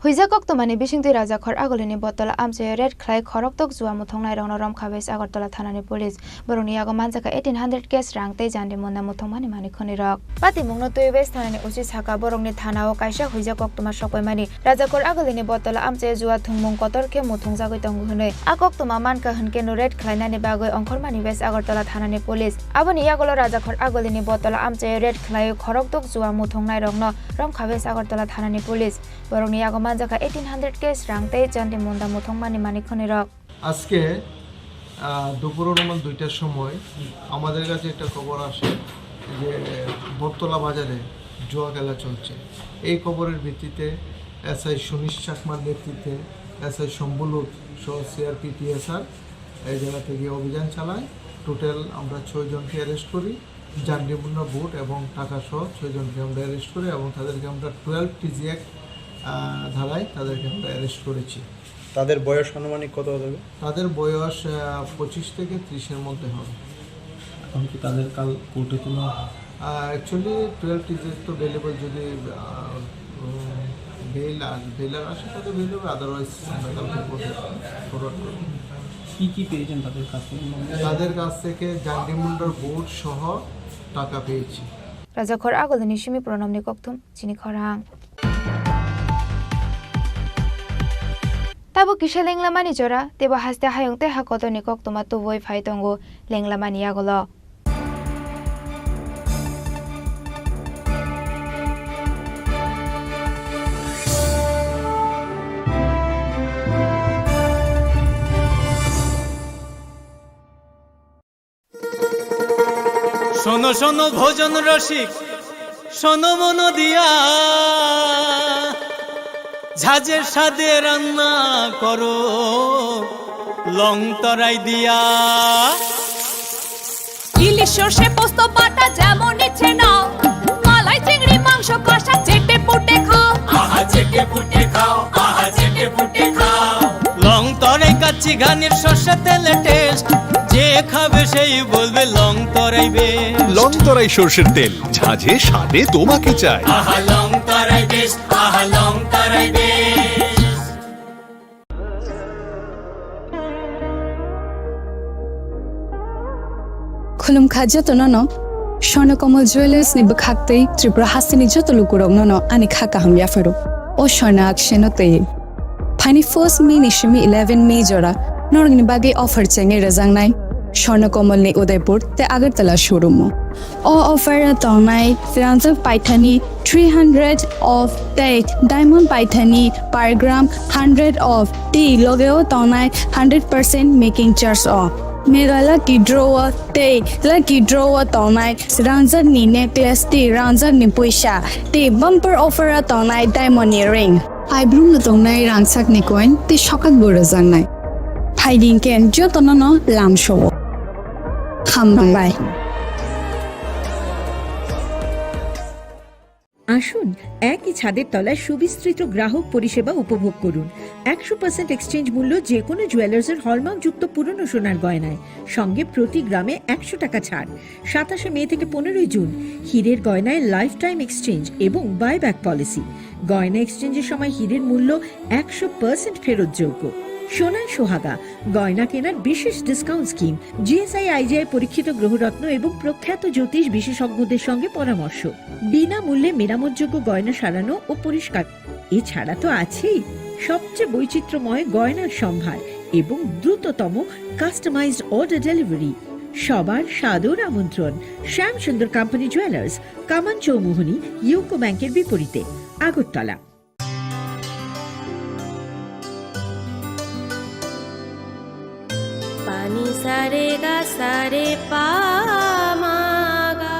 Huijak koktwmani bisingtwi Rajakhor Agulini Botola amchaio raid khlai khoroktok jua muthungnairokno romkha West Agartala thanani police. Borokni yago manjakha eighteen hundred cash rang tei jandi munda muthungmani manikhwnwirok. Patimungno twiwi West thanani O C sakha borokni thanao kaisa huijak koktwma sokpaimani. Rajakhor Agulini Botola amchaio jua thwngmung kotor khe muthungjagwi tongo hwnwi. A koktwma mankha hwnkhe no raid khlainani bagwi ongkhormani West Agartala thanani police. Aboni yagulo Rajakhor Agulini Botola amchaio raid khlaiwi khoroktok jua muthungnairokno romkha West Agartala thanani police. Borokni yago manjakha eighteen hundred cash rang tei jandi munda muthungmani manikhwnwirok. আজকে, আহ, দুপুর অনুমান দুইটার সময় আমাদের কাছে একটা খবর আসে যে বটতলা বাজারে জুয়া খেলা চলছে। এই খবরের ভিত্তিতে এসআই সুনীশ চাকমার নেতৃত্বে এসআই শম্ভুলুত সহ সিআরপি, টিএসআর এই জায়গাতে গিয়ে অভিযান চালায়। টোটাল আমরা ছয় জনকে অ্যারেস্ট করি, জান্ডিমুন্না বুট এবং টাকা সহ ছয় জনকে আমরা অ্যারেস্ট করি এবং তাদেরকে আমরা টুয়েলভ টিজি অ্যাক্ট, আহ, ধারায় তাদেরকে আমরা অ্যারেস্ট করেছি। তাদের বয়স আনুমানিক কত হবে? তাদের বয়স, আহ, পঁচিশ থেকে ত্রিশের মধ্যে হবে। এখন কি তাদের কাল কোর্টে তোলা হবে? আহ, actually, টুয়েলভ টিজি তো বেইলেবল যদি, আহ, উম, বেইল আর, বেইল আর আসে, তাহলে বেইল হবে, otherwise আমরা কালকে কোর্টে ফরওয়ার্ড করব। কি কি পেয়েছেন তাদের কাছ থেকে? তাদের কাছ থেকে জান্ডিমুন্ডার বুট সহ টাকা পেয়েছি। Rajakhor Agulini simi Pranamni kokthum, Chini Khorang. Tabuk kisa lenglamani jora, teibo haste hayung tei ha kotorni koktwma tubui phai tongo lenglamani yagulo. শোনো শোনো ভোজন রসিক, শোনো মন দিয়া, ঝাঁঝে স্বাদে রান্না করো লং তরাই দিয়া। ইলিশ সর্ষে পোস্ত বাটা যেমন ইচ্ছে নাও, মালাই চিংড়ি মাংস কষা চেটে পুটে খাও। আহা চেটে পুটে খাও, আহা চেটে পুটে খাও। লং তরাই কাচ্চি ঘানির সর্ষে তেলে টেস্ট, যে খাবে সেই বলবে লং তরাই বেস্ট। লং তরাই সর্ষের তেল, ঝাঁঝে স্বাদে তোমাকে চাই। আহা লং তরাই বেস্ট, আহা লং তরাই best. Khulumkha jotono no Swarna Kamal Jewellers ni bwkhak tei Tripura hasteni joto lukurokno no ani kha kaham yapharo. O Swarna Auction o twi. Phaini first May ni simi eleven May jora norokni bagwi offer chengwi rwjaknai Swarna Kamal ni Udaipur tei Agartala showroom o. O offer o tongnai Ranjak Paithani three hundred of tei diamond paithani per gram hundred of tei logeo tongnai hundred percent making charge o. Mega lucky draw o tei lucky draw o tongnai rangjakni necklace tei rangjakni puisa tei bumper offer o tongnai diamond ni ring. Aibrumno tongnai rangchakni coin tei sokat bo rwjaknai. Phaidi hwnkhe jotono no lamsao. Hambai. আসুন, একই ছাদের তলায় সুবিস্তৃত গ্রাহক পরিষেবা উপভোগ করুন। একশো পার্সেন্ট এক্সচেঞ্জ মূল্য যে কোনো জুয়েলার্সের হলমার্কযুক্ত পুরনো সোনার গয়নায়, সঙ্গে প্রতি গ্রামে একশো টাকা ছাড়। সাতাশে মে থেকে পনেরোই জুন, হীরের গয়নায় লাইফ টাইম এক্সচেঞ্জ এবং বাইব্যাক পলিসি। গয়না এক্সচেঞ্জের সময় হীরের মূল্য একশো পার্সেন্ট ফেরতযোগ্য। সোনায় সোহাগা, গয়না কেনার বিশেষ ডিসকাউন্ট স্কিম, জিএসআই আইজিআই পরীক্ষিত গ্রহরত্ন এবং প্রখ্যাত জ্যোতিষ বিশেষজ্ঞদের সঙ্গে পরামর্শ। বিনামূল্যে মেরামতযোগ্য গয়না সারানো ও পরিষ্কার। এছাড়া তো আছেই সবচেয়ে বৈচিত্র্যময় গয়নার সম্ভার এবং দ্রুততম কাস্টমাইজড অর্ডার ডেলিভারি। সবার সাদর আমন্ত্রণ শ্যামসুন্দর কোম্পানি জুয়েলার্স, কামান চৌমুহনী, ইউকো ব্যাংকের বিপরীতে, Agartala. Pani sare ga sare pa ma ga.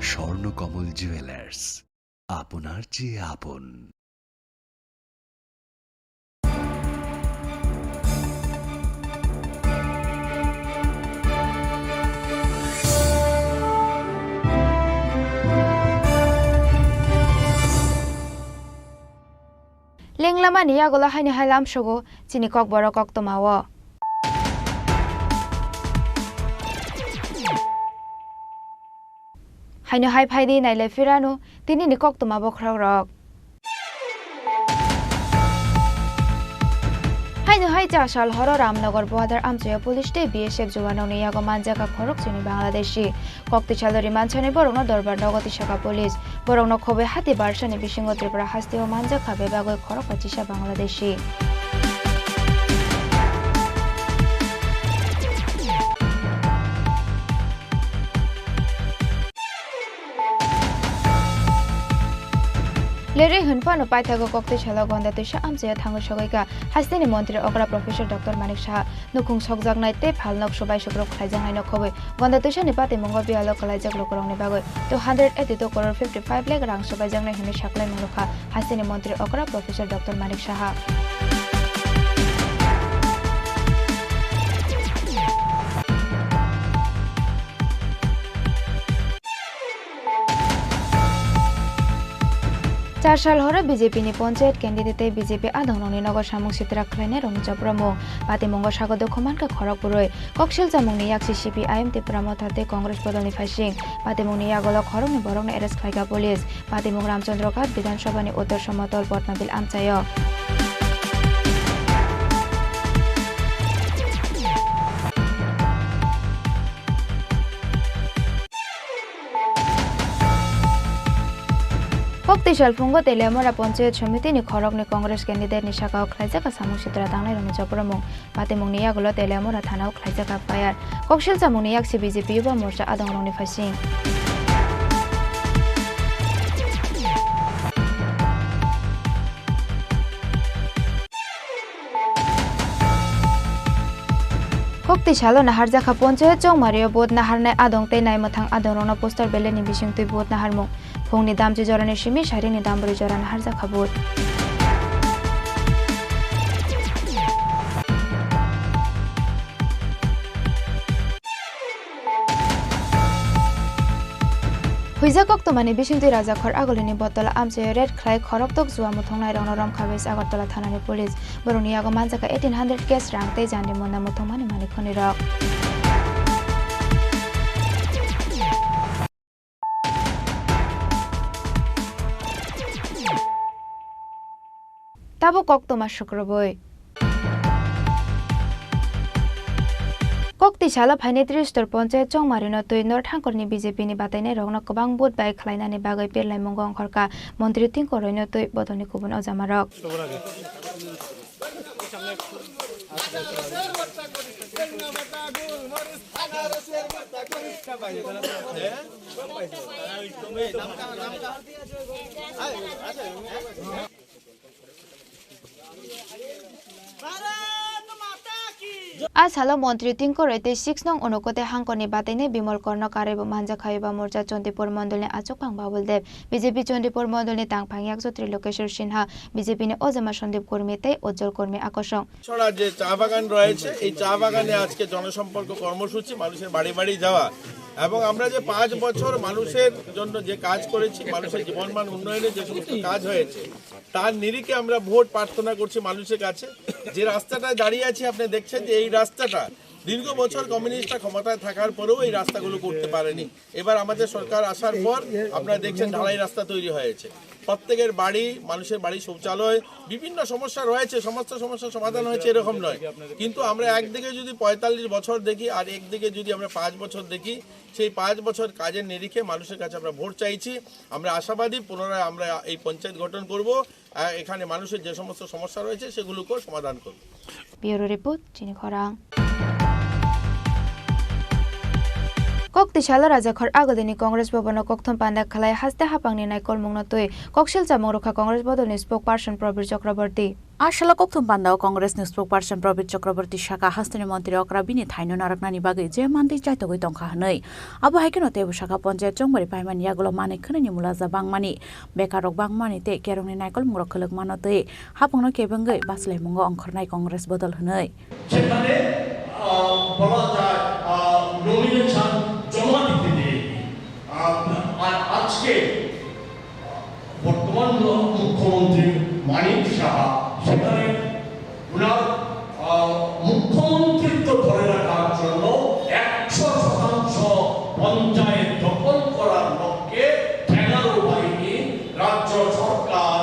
Swarnakamal jewellers, আপনার চেয়ে আপন। Lenglamani yagulo haino hai lamsogo chini kokborok koktwmao. Haino hai phaidi nailai phirano tinini koktwma bokhorokrok. Haino hai cha sal horo Ramnagar border amchaio police tei B S F juanrokni yago manjakha khorokchwini Bangladeshi. Koktwisa lori mansani borokno dorbar nogo tisakha police. Borokno khobwi hati barsani bisingo Tripura hasteo manjakha bebagwi khorok pachisa Bangladeshi. Lerwi hwnphano paithago koktwisalo gonda twisa amchaio thangwi sogwi kha hasteni montri okra Professor Doctor Manik Saha. Nukhung sokjaknai tei phalnok subai sukrok khlaijaknaino khobwi gonda twisani patimungo biyalo kwlaijak lukurokni bagwi two hundred eighty two crore fifty five lakh rang swbaijaknai hwnwi saklaimung rwkha hasteni montri okra Professor Doctor Manik Saha. Char sal horo B J P ni ponchayat candidate tei B J P adongrokni nogo samung sitra khlainai rokni chopramung. Patimungo sago dukhu mankha khorok bwrwi. Koksil chamungni yak si C P I M Tipra Motha tei Congress bodolni phaising. Patimungni yagulo khoroknwi borokno arrest khlaikha police. Patimung Ramchandra Ghat Bidhan Sabhani Uttor Somotol Potmabil amchaio. Kokti salphungo Teliamura Panchayat Samiti ni khoroknwi Congress candidate ni sakao khlaijak samung sitra tangnairokni chopramung. Patimungni yagulo Teliamura thanao khlaijak F I R. Koksil chamungni yak si B J P Yuba Morcha adongrokni phaising. Kokti salo naharjakha Ponchayat Chongmario vote naharnai adong tei naimwthang adongrokno poster ballot ni bisingtwi vote naharmung. Phungni damchi jorani simi sarini dambrwi jora naharjakha vote. Huijak koktwmani bisingtwi Rajakhor Agulini Bottola amchaio raid khlai khoroktok jua muthungnairokno romkha wis Agartala thanani police. Borokni yago manjakha eighteen hundred cash rang tei jandi mona muthungmani manikhonirok. Tabuk koktwma sukrubwi. Kokti salo phainai Tristor Ponchayat Chongmarino twi North Hangkorni B J P ni batainairokno kwbang vote bai khlainani bagwi pirlaimungo ongkhorkha Montri Tingkoroino twi bodolni kubun ojamarok. A salo Montri Tingkoroi tei six nong Unokote hangkorni batainai Bimal Korno karwi bo manjakha Yuba Morcha Chondipur Mondolni achukphang Babul Deb, B J P Chondipur Mondolni tangphang yaksotri Lokeshwar Sinha, B J P ni Ojama Sandip Kurmi tei Ujjwal Kurmi akosong. ছড়া যে চা বাগান রয়েছে, এই চা বাগানে আজকে জনসম্পর্ক কর্মসূচি, মানুষের বাড়ি বাড়ি যাওয়া, এবং আমরা যে পাঁচ বছর মানুষের জন্য যে কাজ করেছি, মানুষের জীবনমান উন্নয়নে যে সমস্ত কাজ হয়েছে, তার নিরিখে আমরা ভোট প্রার্থনা করছি মানুষের কাছে। যে রাস্তাটায় দাঁড়িয়ে আছি, আপনি দেখছেন যে এই রাস্তাটা দীর্ঘ বছর কমিউনিস্টরা ক্ষমতায় থাকার পরেও এই রাস্তাগুলো করতে পারেনি। এবার আমাদের সরকার আসার পর আপনারা দেখছেন ঢালাই রাস্তা তৈরি হয়েছে, প্রত্যেকের বাড়ি, মানুষের বাড়ি শৌচালয়, বিভিন্ন সমস্যা রয়েছে। সমস্ত সমস্যার সমাধান হয়েছে এরকম নয়, কিন্তু আমরা একদিকে যদি পঁয়তাল্লিশ বছর দেখি আর একদিকে যদি আমরা পাঁচ বছর দেখি, সেই পাঁচ বছর কাজের নিরিখে মানুষের কাছে আমরা ভোট চাইছি। আমরা আশাবাদী পুনরায় আমরা এই পঞ্চায়েত গঠন করব। আহ, এখানে মানুষের যে সমস্ত সমস্যা রয়েছে সেগুলোকেও সমাধান করব। Bureau Report, Chini Khorang. Kokti salo Rajakhor Agulini Congress Bhavan o kokthum panda khlai haste hapangni naikolmungno twi koksil chamung rwkha Congress bodolni spokesperson Prabir Chakraborty. A salo kokthum panda o Congress ni spokesperson Prabir Chakraborty saka hasteni montri okra bini thaino narwknani bagwi je mantwi chaitogwi tongkha hwnwi. Abo hai kheno teibo saka ponchayat chongmari paimani yagulo manwi khwnani mulaja bangmani, bekarrok bangmani tei kerongni naikolmungrok khwlwkmano twi hapangno kebengwi baslaimungo ongkhornai Congress bodol hwnwi. সেখানে, আহ, বলা যায়, আহ, নমিনেশন জমা দিতে দেয়নি। আহ, আর আজকে বর্তমান মুখ্যমন্ত্রী মানিক সাহা সেখানে ওনার, আহ, মুখ্যমন্ত্রীত্ব ধরে রাখার জন্য একশো শতাংশ পঞ্চায়েত দখল করার লক্ষ্যে ঠেঙারু বাহিনী, রাজ্য সরকার,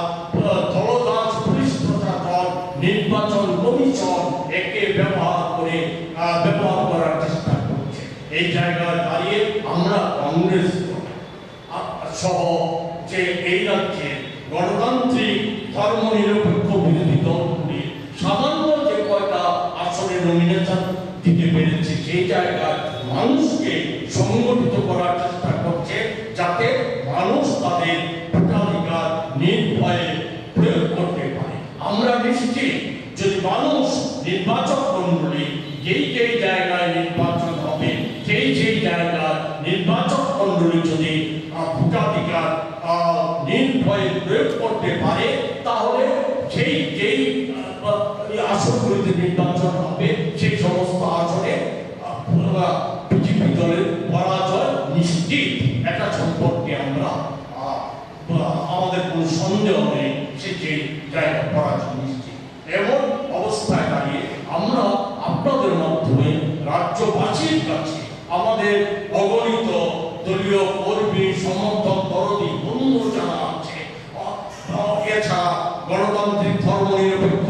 আহ, দলদাস পুলিশ প্রশাসন, নির্বাচন কমিশন একে ব্যবহার করে, আহ, ব্যবহার করার চেষ্টা করছে। এই জায়গায় দাঁড়িয়ে আমরা কংগ্রেস আ-, সহ যে এই রাজ্যে গণতান্ত্রিক ধর্মনিরপেক্ষ বিরোধী দলগুলি সামান্য যে কয়টা আসনে নমিনেশন দিতে পেরেছে, সেই জায়গায় মানুষকে সংগঠিত করার চেষ্টা করছে, যাতে মানুষ তাদের ভোটাধিকার নির্ভয়ে প্রয়োগ করতে পারে। আমরা নিশ্চিত যদি মানুষ নির্বাচক মণ্ডলী যেই যেই জায়গায় নির্বাচন হবে, সেই সেই জায়গায় নির্বাচক মণ্ডলী যদি, আহ, ভোটাধিকার, আহ, নির্ভয়ে প্রয়োগ করতে পারে, তাহলে সেই যেই, আহ, এই আসনগুলিতে নির্বাচন হবে, সেই সমস্ত আসনে, আহ, বিজেপি দলের পরাজয় নিশ্চিত। এটা সম্পর্কে আমরা, আহ, আমাদের কোনো সন্দেহ নেই, সে যে জায়গা পরাজয় নিশ্চিত। এমন অবস্থায় দাঁড়িয়ে আমরা আপনাদের মাধ্যমে রাজ্যবাসীর কাছে আমাদের অগণিত দলীয় কর্মী, সমর্থক, দরদি বন্ধু যারা আছে, অ-, অ-, এছাড়া গণতান্ত্রিক ধর্মনিরপেক্ষ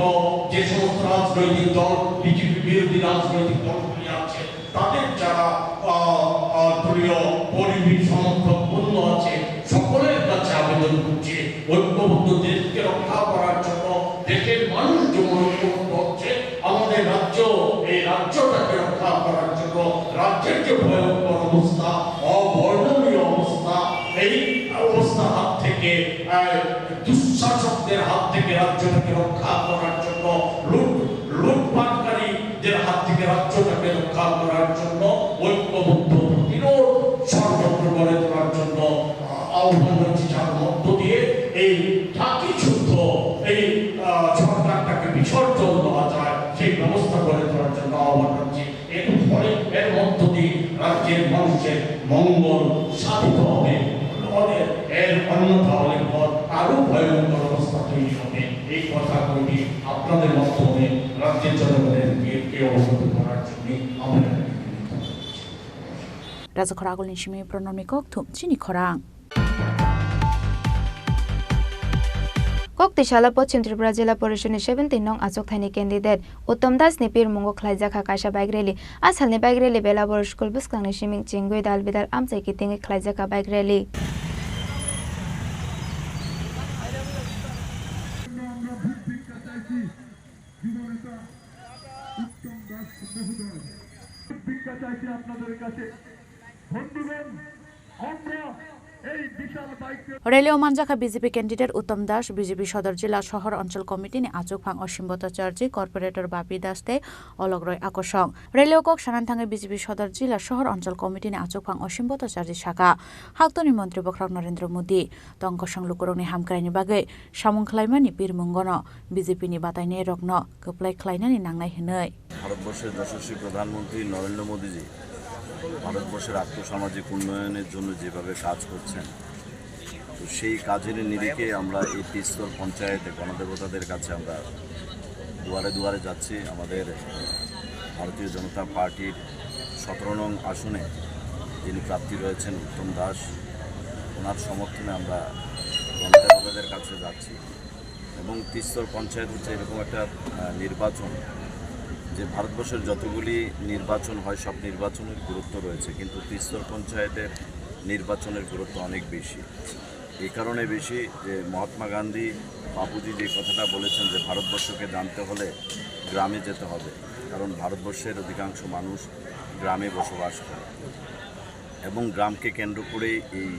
যে সমস্ত রাজনৈতিক দল, বিজেপি বিরোধী রাজনৈতিক দলগুলি আছে, তাদের যারা, আহ, আহ, দলীয় কর্মী সমর্থক বন্ধু আছে, সকলের কাছে আবেদন করছি, ঐক্যবদ্ধ দেশকে রক্ষা করার জন্য, দেশের মানুষ যেমন ঐক্যবদ্ধ হচ্ছে, আমাদের রাজ্য, এই রাজ্যটাকে রক্ষা করার জন্য, রাজ্যের যে ভয়ঙ্কর অবস্থা, অবর্ণনীয় অবস্থা, এই অবস্থার হাত থেকে, আহ, দুঃশাসকদের হাত থেকে রাজ্যটাকে রক্ষা করার জন্য, লুট লুটপাটকারীদের হাত থেকে রাজ্যটাকে রক্ষা করার জন্য ঐক্যবদ্ধ প্রতিরোধ সর্বত্র গড়ে তোলার জন্য, আহ, আহ্বান রাখছি, যার মধ্য দিয়ে এই ঢাকি শুদ্ধ এই, আহ, সরকারটাকে বিসর্জন দেওয়া যায়, সেই ব্যবস্থা গড়ে তোলার জন্য আহ্বান রাখছি। এর ফলে, এর মধ্য দিয়ে রাজ্যের মানুষের মঙ্গল সাধিত হবে। অনে-, এর অন্যথা অনেক পথ আরো ভয়ঙ্কর অবস্থা তৈরি হবে। এই কথা কইটি আপনাদের মাধ্যমে রাজ্যের জনগণের কে, কে অবগত করার জন্য আমরা এখানে নিবেদন করছি। Rajakhor Agulini simi Pranamni kokthum chini khorang. Kok twi salo Poschim Tripura Jila Porishad ni seventeen nong achukthai ni candidate Uttom Das ni pirmungo khlaijak kha kaisa bike rally. A salni bike rally Belabor school bwskang ni siming chingwi dal bidal amchai kitingwi khlaijak kha bike rally. ভিক্ষা চাইছি আপনাদের কাছে। বন্ধুগণ, আমরা এই বিশাল bike rally Rally o manjakha B J P candidate Uttom Das, B J P Sodor Jila Sohor Onchol Committee ni achukphang Osim Bhattacharjee, Corporator Bapi Das tei Olokroi Akosong. Rally o kok sanani thangwi B J P Sodor Jila Sohor Onchol Committee ni achukphang Osim Bhattacharjee sakha, Haktorni Montri Bokhorok Narendra Modi tong kosong lukurokni hamkraini bagwi samung khlaimani pirmungono B J P ni batainairokno kwplai khlainani nangnai hwnwi. ভারতবর্ষের যশস্বী প্রধানমন্ত্রী নরেন্দ্র মোদীজি ভারতবর্ষের আর্থসামাজিক উন্নয়নের জন্য যেভাবে কাজ করছেন, তো সেই কাজের নিরিখে আমরা এই ত্রিস্তর পঞ্চায়েতে গণদেবতাদের কাছে আমরা দুয়ারে দুয়ারে যাচ্ছি। আমাদের ভারতীয় জনতা পার্টির সতেরো নং আসনে যিনি প্রার্থী রয়েছেন উত্তম দাস, ওনার সমর্থনে আমরা গণদেবতাদের কাছে যাচ্ছি। এবং ত্রিস্তর পঞ্চায়েত হচ্ছে এরকম একটা, আহ, নির্বাচন, যে ভারতবর্ষের যতগুলি নির্বাচন হয়, সব নির্বাচনের গুরুত্ব রয়েছে, কিন্তু ত্রিস্তর পঞ্চায়েতের নির্বাচনের গুরুত্ব অনেক বেশি। এই কারণে বেশি যে মহাত্মা গান্ধী, বাপুজি যে কথাটা বলেছেন যে ভারতবর্ষকে জানতে হলে গ্রামে যেতে হবে, কারণ ভারতবর্ষের অধিকাংশ মানুষ গ্রামে বসবাস করে। এবং গ্রামকে কেন্দ্র করেই এই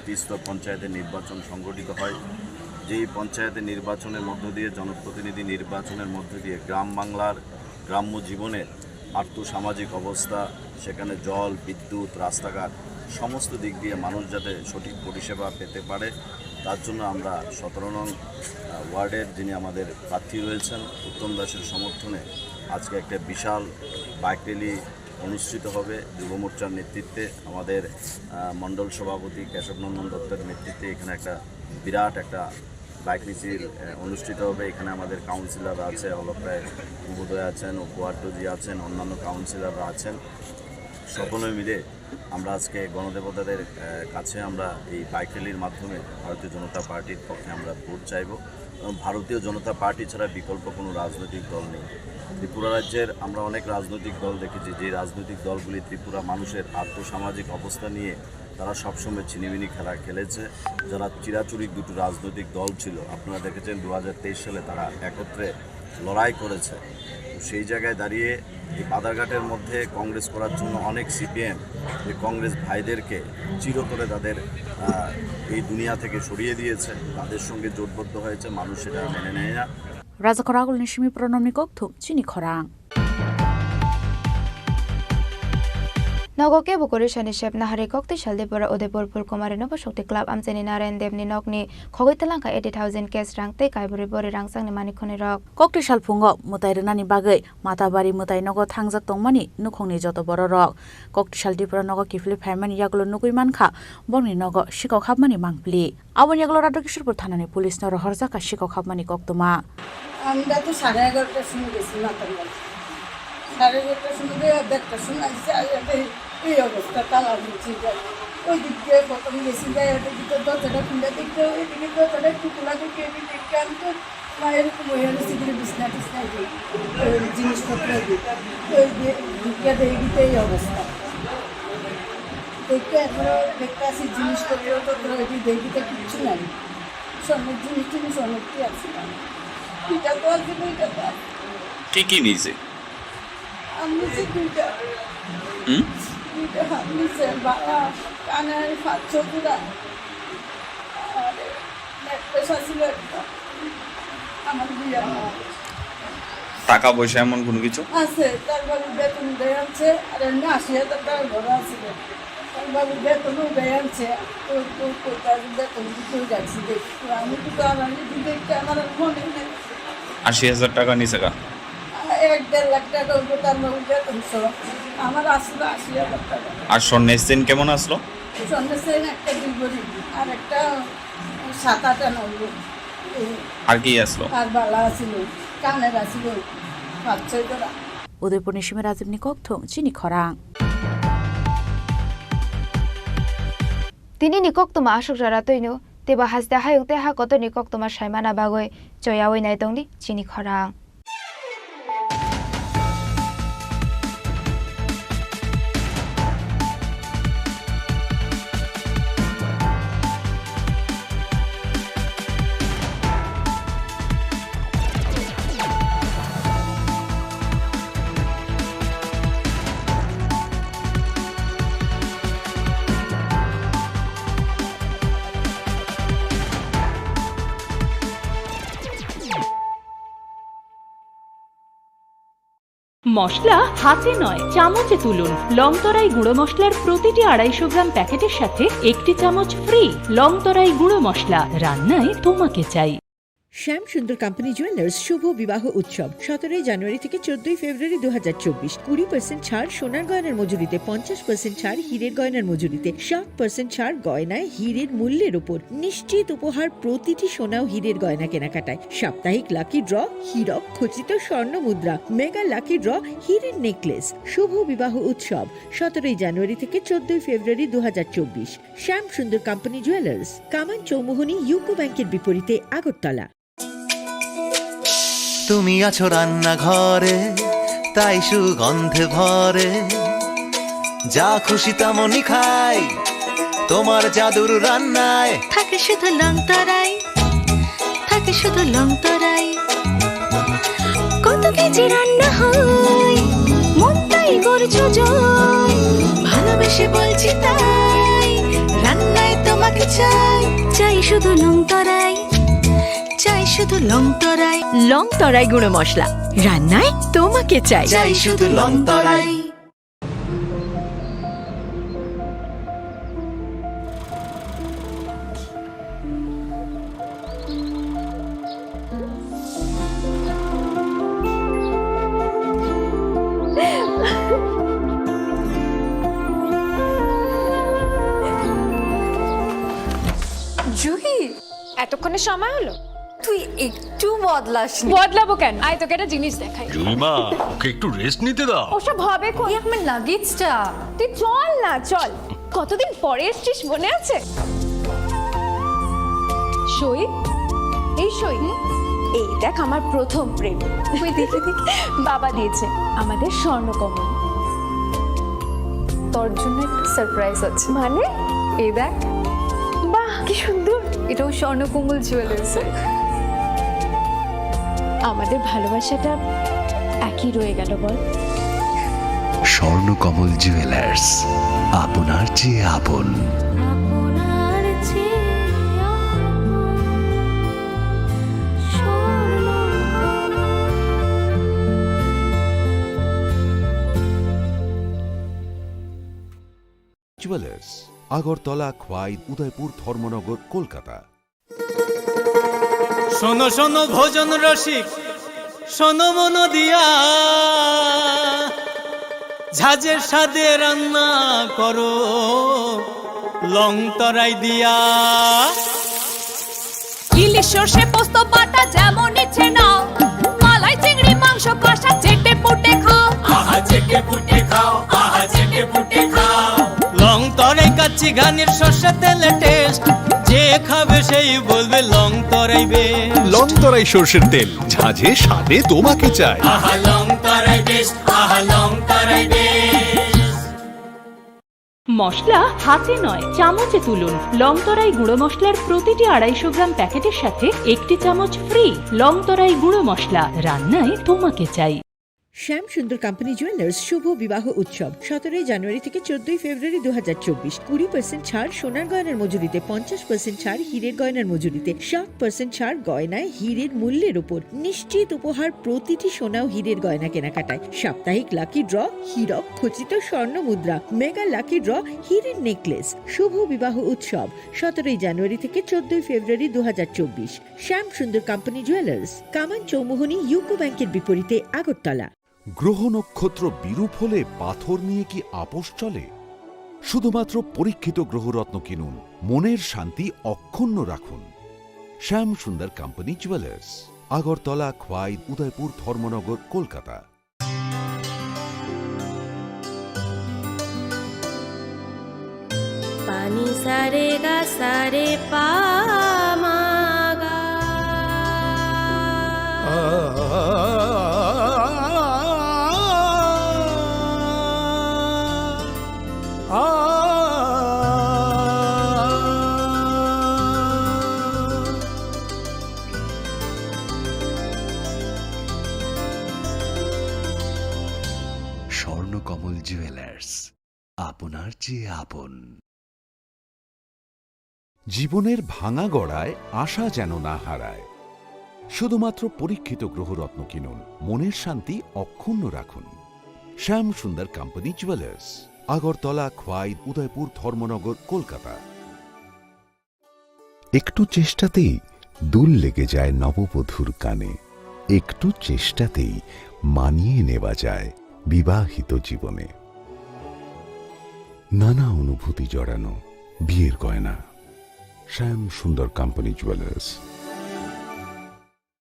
ত্রিস্তর পঞ্চায়েতের নির্বাচন সংগঠিত হয়। যেই পঞ্চায়েতের নির্বাচনের মধ্য দিয়ে, জনপ্রতিনিধি নির্বাচনের মধ্য দিয়ে গ্রাম বাংলার গ্রাম্য জীবনের আর্থসামাজিক অবস্থা, সেখানে জল, বিদ্যুৎ, রাস্তাঘাট, সমস্ত দিক দিয়ে মানুষ যাতে সঠিক পরিষেবা পেতে পারে, তার জন্য আমরা সতেরো নং, আহ, ওয়ার্ডের যিনি আমাদের প্রার্থী রয়েছেন উত্তম দাসের সমর্থনে আজকে একটা বিশাল বাইক র‍্যালি অনুষ্ঠিত হবে যুব মোর্চার নেতৃত্বে। আমাদের, আহ, মণ্ডল সভাপতি কেশব নন্দন দত্তের নেতৃত্বে এখানে একটা বিরাট একটা বাইক মিছিল, আহ, অনুষ্ঠিত হবে। এখানে আমাদের কাউন্সিলর আছে, অলক রায় মহোদয় আছেন, অপু আট্টজি আছেন, অন্যান্য কাউন্সিলররা আছেন। সকলে মিলে আমরা আজকে গণদেবতাদের, আহ, কাছে আমরা এই বাইক র‍্যালির মাধ্যমে ভারতীয় জনতা পার্টির পক্ষে আমরা ভোট চাইব। এবং ভারতীয় জনতা পার্টি ছাড়া বিকল্প কোনো রাজনৈতিক দল নেই। ত্রিপুরা রাজ্যের আমরা অনেক রাজনৈতিক দল দেখেছি, যে রাজনৈতিক দলগুলি ত্রিপুরা মানুষের আর্থসামাজিক অবস্থা নিয়ে তারা সবসময় ছিনিমিনি খেলা খেলেছে। যারা চিরাচরিত দুটো রাজনৈতিক দল ছিল, আপনারা দেখেছেন দু হাজার তেইশ সালে তারা একত্রে লড়াই করেছে। তো সেই জায়গায় দাঁড়িয়ে এই বাধারঘাটের মধ্যে কংগ্রেস করার জন্য অনেক সিপিএম এই কংগ্রেস ভাইদেরকে চিরতরে তাদের, আহ, এই দুনিয়া থেকে সরিয়ে দিয়েছে, তাদের সঙ্গে জোটবদ্ধ হয়েছে, মানুষ সেটা মেনে নেয় না। Rajakhor Agulni simi Pronomni kokthum chini khorang. Nogo kebo kwrwi sani sep naharwi kok twi sal de pora Udaipur Phulkumari no bwswk twi club amchaini Narayan Dev ni nok ni khogwi twlang kha eighty thousand cash rang tei kaibrwi bori rangchak ni mani khwnwi rok. Kok twi sal phungo mwtai rwnani bagwi Matabari mwtai nogo thangjak tongmani nukhungni joto bororok. Kok twi sal Tripura nogo kiphilwi phaimani yagulo nugwi mankha bongni nogo sikok hapmani mangpili. Aboni yagulo Radha Kishorpur thanani police no rohorjak kha sikok hapmani koktwma. আমরা তো সাড়ে এগারোটার সময় গেছি মাতারবাড়ি। সাড়ে এগারোটার সময় গিয়ে দেড়টার সময় আসছে, আইয়া দেখি এই অবস্থা, তালা ভাঙছে। ওই দিক দিয়ে প্রথম গেছি, যাই দেখি তো দরজাটা খুলে দেখতে, ওই দিকে দরজাটা একটু খোলা দেখি, আমি দেখি আমি তো মা এরকম হয়ে গেছি, এগুলো বিছনা টিছনা দিই, ওই জিনিসপত্র দিই। ওই দিয়ে ঢুকিয়ে দেখি তো এই অবস্থা। দেখতে এখনো দেখতে আসি জিনিসপত্র টত্র এটি দেখি তো কিচ্ছু নাই। স্বর্ণের জিনিস টিনিস অনেক কি আছে। এটা তো আছে, এটা তো আছে। কি কি নিছে? আমি নিছি দুইটা। হুম? দুইটা হাত নিছে, বালা, কানের পাঁচ ছ জোড়া। আর নেকলেস আছিল একটা। আমার বিয়ার না। টাকা পয়সা এমন কোনো কিছু? আছে, তার বাবু বেতন উঠে আনছে, আর এমনি আশি হাজার টাকা ঘরে আছে। তার বাবু বেতন উঠে আনছে, তো, তো, তো, তার বেতন দিতে যাচ্ছি, দেখি। তো আমি তো আর আমি দিতে একটু আমার আর মনে নেই। আশি হাজার টাকা নিছে কা? এক দেড় লাখ টাকা হইব তার বাবু বেতন সহ। আমার আসলো আশি হাজার টাকা। আর স্বর্ণের চেন কেমন আসলো? স্বর্ণের চেন একটা দুই ভরি, আর একটা সাত আট আনা হইব। আর কি আসলো? আর বালা আছিল, কানের আছিল, পাঁচ ছয় জোড়া। Udaipurni simi Rajibni kokthum chini khorang. Tinini koktwma aswk jora twino teibo haste hayung tei ha kotorni koktwma saimana bagwi choyaui nai tongdi chini khorang. মশলা হাতে নয়, চামচে তুলুন। লংতরাই গুঁড়ো মশলার প্রতিটি আড়াইশো গ্রাম প্যাকেটের সাথে একটি চামচ ফ্রি। লংতরাই গুঁড়ো মশলা, রান্নায় তোমাকে চাই। শ্যাম সুন্দর কোম্পানি জুয়েলার্স শুভ বিবাহ উৎসব সতেরোই জানুয়ারি থেকে চোদ্দই ফেব্রুয়ারি দু হাজার চব্বিশ। কুড়ি পার্সেন্ট ছাড় সোনার গয়নার মজুরিতে, পঞ্চাশ পার্সেন্ট ছাড় হীরের গয়নার মজুরিতে, সাত পার্সেন্ট ছাড় গয়নায় হীরের মূল্যের উপর। নিশ্চিত উপহার প্রতিটি সোনা ও হীরের গয়না কেনাকাটায়। সাপ্তাহিক লাকি ড্র, হীরক খচিত স্বর্ণ মুদ্রা, মেগা লাকি ড্র, হীরের নেকলেস। শুভ বিবাহ উৎসব সতেরোই জানুয়ারি থেকে চোদ্দই ফেব্রুয়ারি দু হাজার চব্বিশ। শ্যাম সুন্দর কোম্পানি জুয়েলার্স, কামান চৌমুহনী ইউকো ব্যাংকের বিপরীতে, আগরতলা। তুমি আছো রান্নাঘরে, তাই সুগন্ধে ভরে। যা খুশি তেমনই খাই, তোমার জাদুর রান্নায়। থাকে শুধু লংতরাই, থাকে শুধু লংতরাই। কত কেজি রান্না হয়, মনটাই করছো জয়। ভালোবেসে বলছি তাই, রান্নায় তোমাকে চাই। চাই শুধু লংতরাই, চাই শুধু লংতরাই। লংতরাই গুঁড়ো মশলা, রান্নায় তোমাকে চাই। চাই শুধু লংতরাই। জুহি, এতক্ষণে সময় হলো? তুই একটু বদলাসনি। বদলাবো কেন? আয়, তোকে একটা জিনিস দেখাই। জুইমা, ওকে একটু রেস্ট নিতে দাও। ওসব হবে কোন? এই আমার লাগেজটা। তুই চল না, চল। কতদিন পরে এসছিস, মনে আছে? সই, এই সই। এই দেখ, আমার প্রথম প্রেম। ওই দেখে দেখে বাবা দিয়েছে আমাদের স্বর্ণকমল। তোর জন্য একটা সারপ্রাইজ আছে। মানে? এই দেখ। বাহ, কি সুন্দর। এটাও স্বর্ণকমল জুয়েলার্সের। আমাদের ভালোবাসাটা একই রয়ে গেল, বল? স্বর্ণকমল জুয়েলার্স, আপনার চেয়ে আপন। জুয়েলার্স, আগরতলা, খোয়াই, উদয়পুর, ধর্মনগর, কলকাতা। শোনো শোনো ভোজন রসিক, শোনো মন দিয়া, ঝাঁঝের স্বাদে রান্না করো লং তরাই দিয়া। ইলিশ সর্ষে পোস্ত বাটা যেমন ইচ্ছে নাও, মালাই চিংড়ি মাংস কষা চেটে পুটে খাও। আহা চেটে পুটে খাও, আহা চেটে পুটে খাও। লং তরাই কাচ্চি ঘানির সর্ষে তেলে টেস্ট, যে খাবে সেই বলবে লং তরাই বেস্ট। লং তরাই সর্ষের তেল, ঝাঁঝে স্বাদে তোমাকে চাই। আহা লং তরাই বেস্ট, আহা লং তরাই বেস্ট। মশলা হাতে নয়, চামচে তুলুন। লং তরাই গুঁড়ো মশলার প্রতিটি আড়াইশো গ্রাম প্যাকেটের সাথে একটি চামচ ফ্রি। লং তরাই গুঁড়ো মশলা, রান্নায় তোমাকে চাই। শ্যাম সুন্দর কোম্পানি জুয়েলার্স শুভ বিবাহ উৎসব সতেরোই জানুয়ারি থেকে চোদ্দই ফেব্রুয়ারি দু হাজার চব্বিশ। কুড়ি পার্সেন্ট ছাড় সোনার গয়নার মজুরিতে, পঞ্চাশ পার্সেন্ট ছাড় হীরের গয়নার মজুরিতে, সাত পার্সেন্ট ছাড় গয়নায় হীরের মূল্যের উপর। নিশ্চিত উপহার প্রতিটি সোনা ও হীরের গয়না কেনাকাটায়। সাপ্তাহিক লাকি ড্র, হীরক খচিত স্বর্ণ মুদ্রা, মেগা লাকি ড্র, হীরের নেকলেস। শুভ বিবাহ উৎসব সতেরোই জানুয়ারি থেকে চোদ্দই ফেব্রুয়ারি দু হাজার চব্বিশ। শ্যাম সুন্দর কোম্পানি জুয়েলার্স, কামান চৌমুহনী ইউকো ব্যাংকের বিপরীতে, আগরতলা। গ্রহ নক্ষত্র বিরূপ হলে পাথর নিয়ে কি আপোষ চলে? শুধুমাত্র পরীক্ষিত গ্রহরত্ন কিনুন, মনের শান্তি অক্ষুণ্ণ রাখুন। Shyam Sundar company jewellers, Agartala, Khowai, Udaipur, Dharmanagar, Kolkata. Ni sa re ga sa re pa ma ga. Swarnakamal jewellers, আপনার চেয়ে আপন। জীবনের ভাঙা গড়ায় আশা যেন না হারায়। শুধুমাত্র পরীক্ষিত গ্রহরত্ন কিনুন, মনের শান্তি অক্ষুণ্ণ রাখুন। শ্যাম সুন্দর কোম্পানি জুয়েলার্স, আগরতলা, খোয়াই, উদয়পুর, ধর্মনগর, কলকাতা। একটু চেষ্টাতেই দুল লেগে যায় নববধূর কানে। একটু চেষ্টাতেই মানিয়ে নেওয়া যায় বিবাহিত জীবনে। নানা অনুভূতি জড়ানো বিয়ের গয়না। শ্যাম সুন্দর কোম্পানি জুয়েলার্স।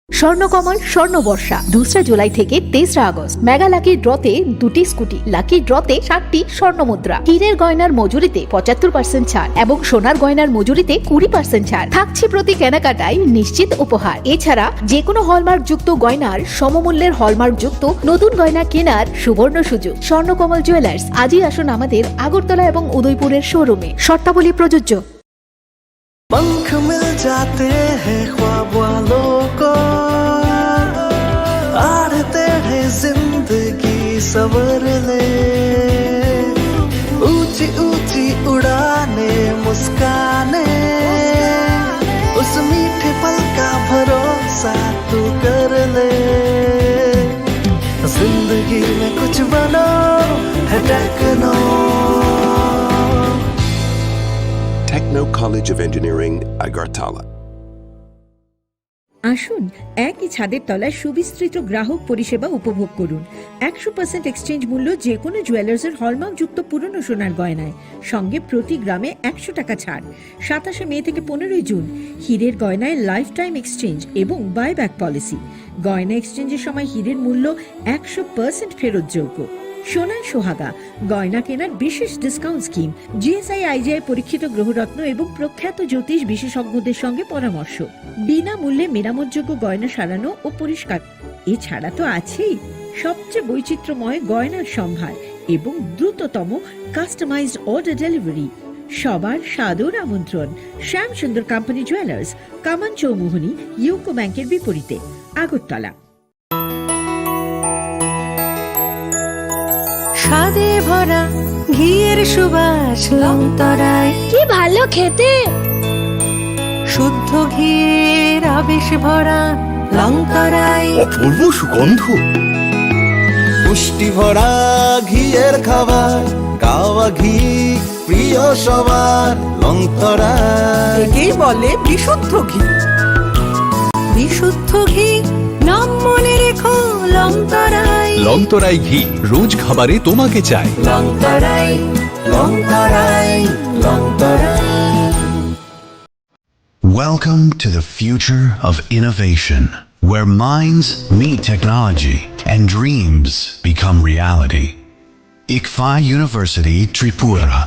স্বর্ণকমল স্বর্ণবর্ষা, দোসরা জুলাই থেকে তেসরা আগস্ট। মেগা লাকি ড্রতে দুটি স্কুটি, লাকি ড্রতে সাতটি স্বর্ণ মুদ্রা, হীরের গয়নার মজুরিতে পঁচাত্তর পার্সেন্ট ছাড় এবং সোনার গয়নার মজুরিতে কুড়ি পার্সেন্ট ছাড় থাকছে। প্রতি কেনাকাটায় নিশ্চিত উপহার। এছাড়া যে কোনো হলমার্কযুক্ত গয়নার সমমূল্যের হলমার্কযুক্ত নতুন গয়না কেনার সুবর্ণ সুযোগ। স্বর্ণকমল জুয়েলার্স, আজই আসুন আমাদের আগরতলা এবং উদয়পুরের শোরুমে। শর্তাবলী প্রযোজ্য। पंख मिल जाते हैं ख्वाब वालों को, आड़ते हैं जिंदगी सवर ले। ऊंची ऊंची उड़ाने, मुस्काने, उस मीठे पल का भरोसा तू कर ले। जिंदगी में कुछ बनो है techno. Techno College of Engineering, Agartala. আসুন, একই ছাদের তলায় সুবিস্তৃত গ্রাহক পরিষেবা উপভোগ করুন। একশো পার্সেন্ট এক্সচেঞ্জ মূল্য যে কোনো জুয়েলার্সের হলমার্কযুক্ত পুরনো সোনার গয়নায়, সঙ্গে প্রতি গ্রামে একশো টাকা ছাড়। সাতাশে মে থেকে পনেরোই জুন, হীরের গয়নায় লাইফ টাইম এক্সচেঞ্জ এবং বাইব্যাক পলিসি। গয়না এক্সচেঞ্জের সময় হীরের মূল্য একশো পার্সেন্ট ফেরতযোগ্য। সোনায় সোহাগা, গয়না কেনার বিশেষ ডিসকাউন্ট স্কিম। জিএসআই আইজিআই পরীক্ষিত গ্রহরত্ন এবং প্রখ্যাত জ্যোতিষ বিশেষজ্ঞদের সঙ্গে পরামর্শ। বিনামূল্যে মেরামতযোগ্য গয়না সারানো ও পরিষ্কার। এছাড়া তো আছেই সবচেয়ে বৈচিত্র্যময় গয়নার সম্ভার এবং দ্রুততম কাস্টমাইজড অর্ডার ডেলিভারি। সবার সাদর আমন্ত্রণ। শ্যাম সুন্দর কোম্পানি জুয়েলার্স, কামান চৌমুহনী, ইউকো ব্যাংকের বিপরীতে, আগরতলা। স্বাদে ভরা ঘিয়ের সুবাস লংতরাই। কি ভালো খেতে! শুদ্ধ ঘিয়ের আবেশ ভরা লংতরাই। অপূর্ব সুগন্ধ। পুষ্টি ভরা ঘিয়ের খাবার, গাওয়া ঘি প্রিয় সবার লংতরাই। একেই বলে বিশুদ্ধ ঘি। বিশুদ্ধ ঘি, নাম মনে রেখো লংতরাই। লংতরাই ঘি, রোজ খাবারে তোমাকে চাই। লংতরাই, লংতরাই, লংতরাই। Welcome to the future of innovation, where minds meet technology and dreams become reality. Ikfa University Tripura,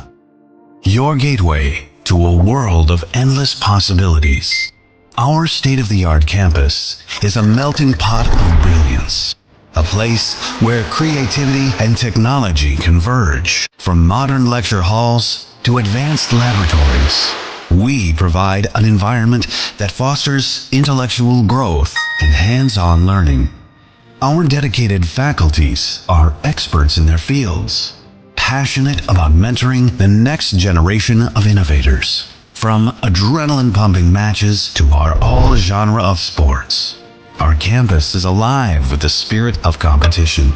your gateway to a world of endless possibilities. Our state-of-the-art campus is a melting pot of brilliance, a place where creativity and technology converge. From modern lecture halls to advanced laboratories, we provide an environment that fosters intellectual growth and hands-on learning. Our dedicated faculties are experts in their fields, passionate about mentoring the next generation of innovators. From adrenaline-pumping matches to our all-genre of sports, our campus is alive with the spirit of competition.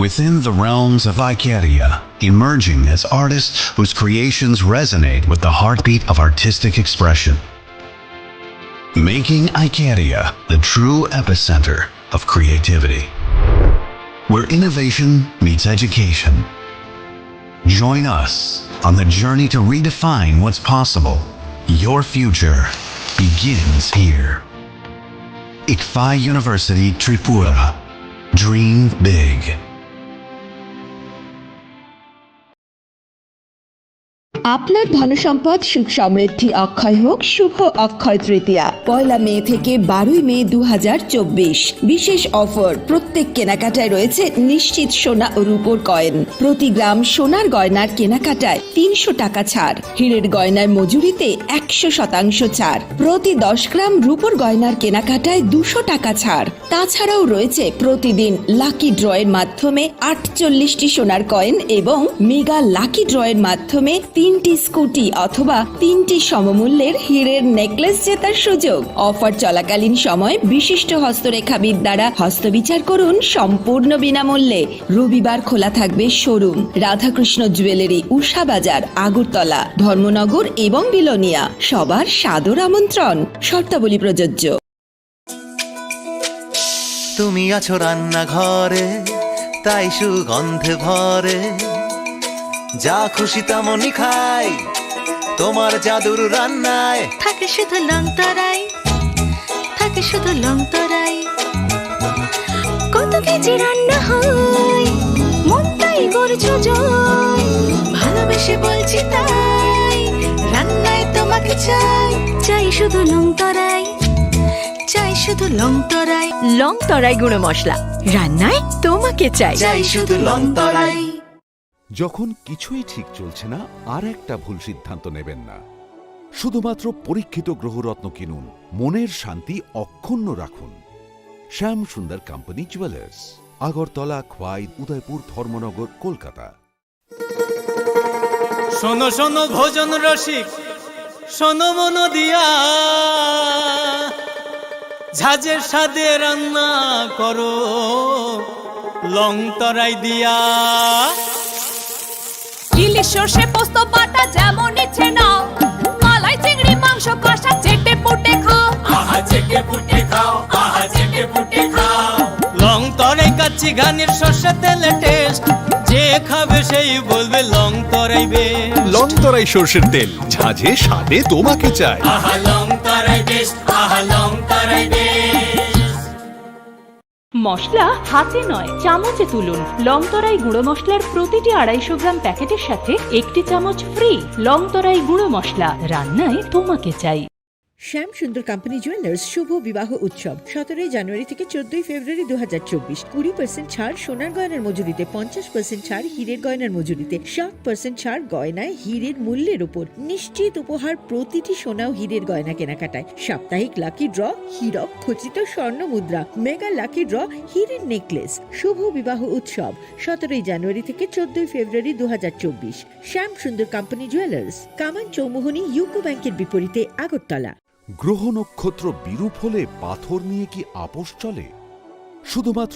Within the realms of Icaria, emerging as artists whose creations resonate with the heartbeat of artistic expression. Making Icaria the true epicenter of creativity, where innovation meets education. Join us on the journey to redefine what's possible. Your future begins here. Ikfa University Tripura. Dream big. আপনার ধনসম্পদ সুখ সমৃদ্ধি অক্ষয় হোক শুভ অক্ষয় তৃতীয়া। পয়লা মে থেকে বারোই মে দু হাজার চব্বিশ, বিশেষ অফার, প্রত্যেক কেনাকাটায় রয়েছে নিশ্চিত সোনা ও রূপোর কয়েন। প্রতি গ্রাম সোনার গয়নার কেনাকাটায় তিনশো টাকা ছাড়, হীরের গয়নার মজুরিতে একশো শতাংশ ছাড়, প্রতি দশ গ্রাম রূপোর গয়নার কেনাকাটায় দুশো টাকা ছাড়। তাছাড়াও রয়েছে প্রতিদিন লাকি ড্রয়ের মাধ্যমে আটচল্লিশটি সোনার কয়েন এবং মেগা লাকি ড্রয়ের মাধ্যমে তিনটি স্কুটি অথবা তিনটি সমমূল্যের হীরের নেকলেস জেতার সুযোগ। অফার চলাকালীন সময় বিশিষ্ট হস্তরেখাবিদ দ্বারা হস্তবিচার করুন সম্পূর্ণ বিনামূল্যে। রবিবার খোলা থাকবে শোরুম। রাধাকৃষ্ণ জুয়েলারি, উষা বাজার, আগরতলা, ধর্মনগর এবং বিলোনিয়া। সবার সাদর আমন্ত্রণ। শর্তাবলী প্রযোজ্য। তুমি আছো রান্নাঘরে, তাই সুগন্ধে ভরে। যা খুশি তেমনই খাই, তোমার জাদুর রান্নায়। থাকে শুধু লং তরাই, থাকে শুধু লং তরাই। কত কেজি রান্না হয়, মনটাই করছো জয়। ভালোবেসে বলছি তাই, রান্নায় তোমাকে চাই। চাই শুধু লং তরাই, চাই শুধু লং তরাই। লং তরাই গুঁড়ো মশলা, রান্নায় তোমাকে চাই। চাই শুধু লং তরাই। যখন কিছুই ঠিক চলছে না, আর একটা ভুল সিদ্ধান্ত নেবেন না। শুধুমাত্র পরীক্ষিত গ্রহরত্ন কিনুন, মনের শান্তি অক্ষুণ্ণ রাখুন। শ্যাম সুন্দর কোম্পানি জুয়েলার্স, আগরতলা, খোয়াই, উদয়পুর, ধর্মনগর, কলকাতা। শোনো শোনো ভোজন রসিক, শোনো মন দিয়া, ঝাঁঝের স্বাদে রান্না করো লং তরাই দিয়া। ইলিশ সর্ষে পোস্ত বাটা যেমন ইচ্ছে নাও, মালাই চিংড়ি মাংস কষা চেটে পুটে খাও। আহা চেটে পুটে খাও, আহা চেটে পুটে খাও। লং তরাই কাচ্চি ঘানির সর্ষে তেলে টেস্ট, যে খাবে সেই বলবে লং তরাই বেস্ট। লং তরাই সর্ষের তেল, ঝাঁঝে স্বাদে তোমাকে চাই। আহা লং তরাই বেস্ট, আহা লং তরাই বেস্ট। মশলা হাতে নয়, চামচে তুলুন। লং তরাই গুঁড়ো মশলার প্রতিটি আড়াইশো গ্রাম প্যাকেটের সাথে একটি চামচ ফ্রি। লং তরাই গুঁড়ো মশলা, রান্নায় তোমাকে চাই। শ্যাম সুন্দর কোম্পানি জুয়েলার্স শুভ বিবাহ উৎসব, সতেরোই জানুয়ারি থেকে চোদ্দই ফেব্রুয়ারি দু হাজার চব্বিশ। কুড়ি পার্সেন্ট ছাড় সোনার গয়নার মজুরিতে, পঞ্চাশ পার্সেন্ট ছাড় হীরের গয়নার মজুরিতে, সাত পার্সেন্ট ছাড় গয়নায় হীরের মূল্যের উপর। নিশ্চিত উপহার প্রতিটি সোনা ও হীরের গয়না কেনাকাটায়। সাপ্তাহিক লাকি ড্র, হীরক খচিত স্বর্ণ মুদ্রা, মেগা লাকি ড্র, হীরের নেকলেস। শুভ বিবাহ উৎসব, সতেরোই জানুয়ারি থেকে চোদ্দই ফেব্রুয়ারি দু হাজার চব্বিশ। শ্যাম সুন্দর কোম্পানি জুয়েলার্স, কামান চৌমুহনী ইউকো ব্যাংকের বিপরীতে, আগরতলা। গ্রহ নক্ষত্র বিরূপ হলে পাথর নিয়ে কি আপোষ চলে? শুধুমাত্র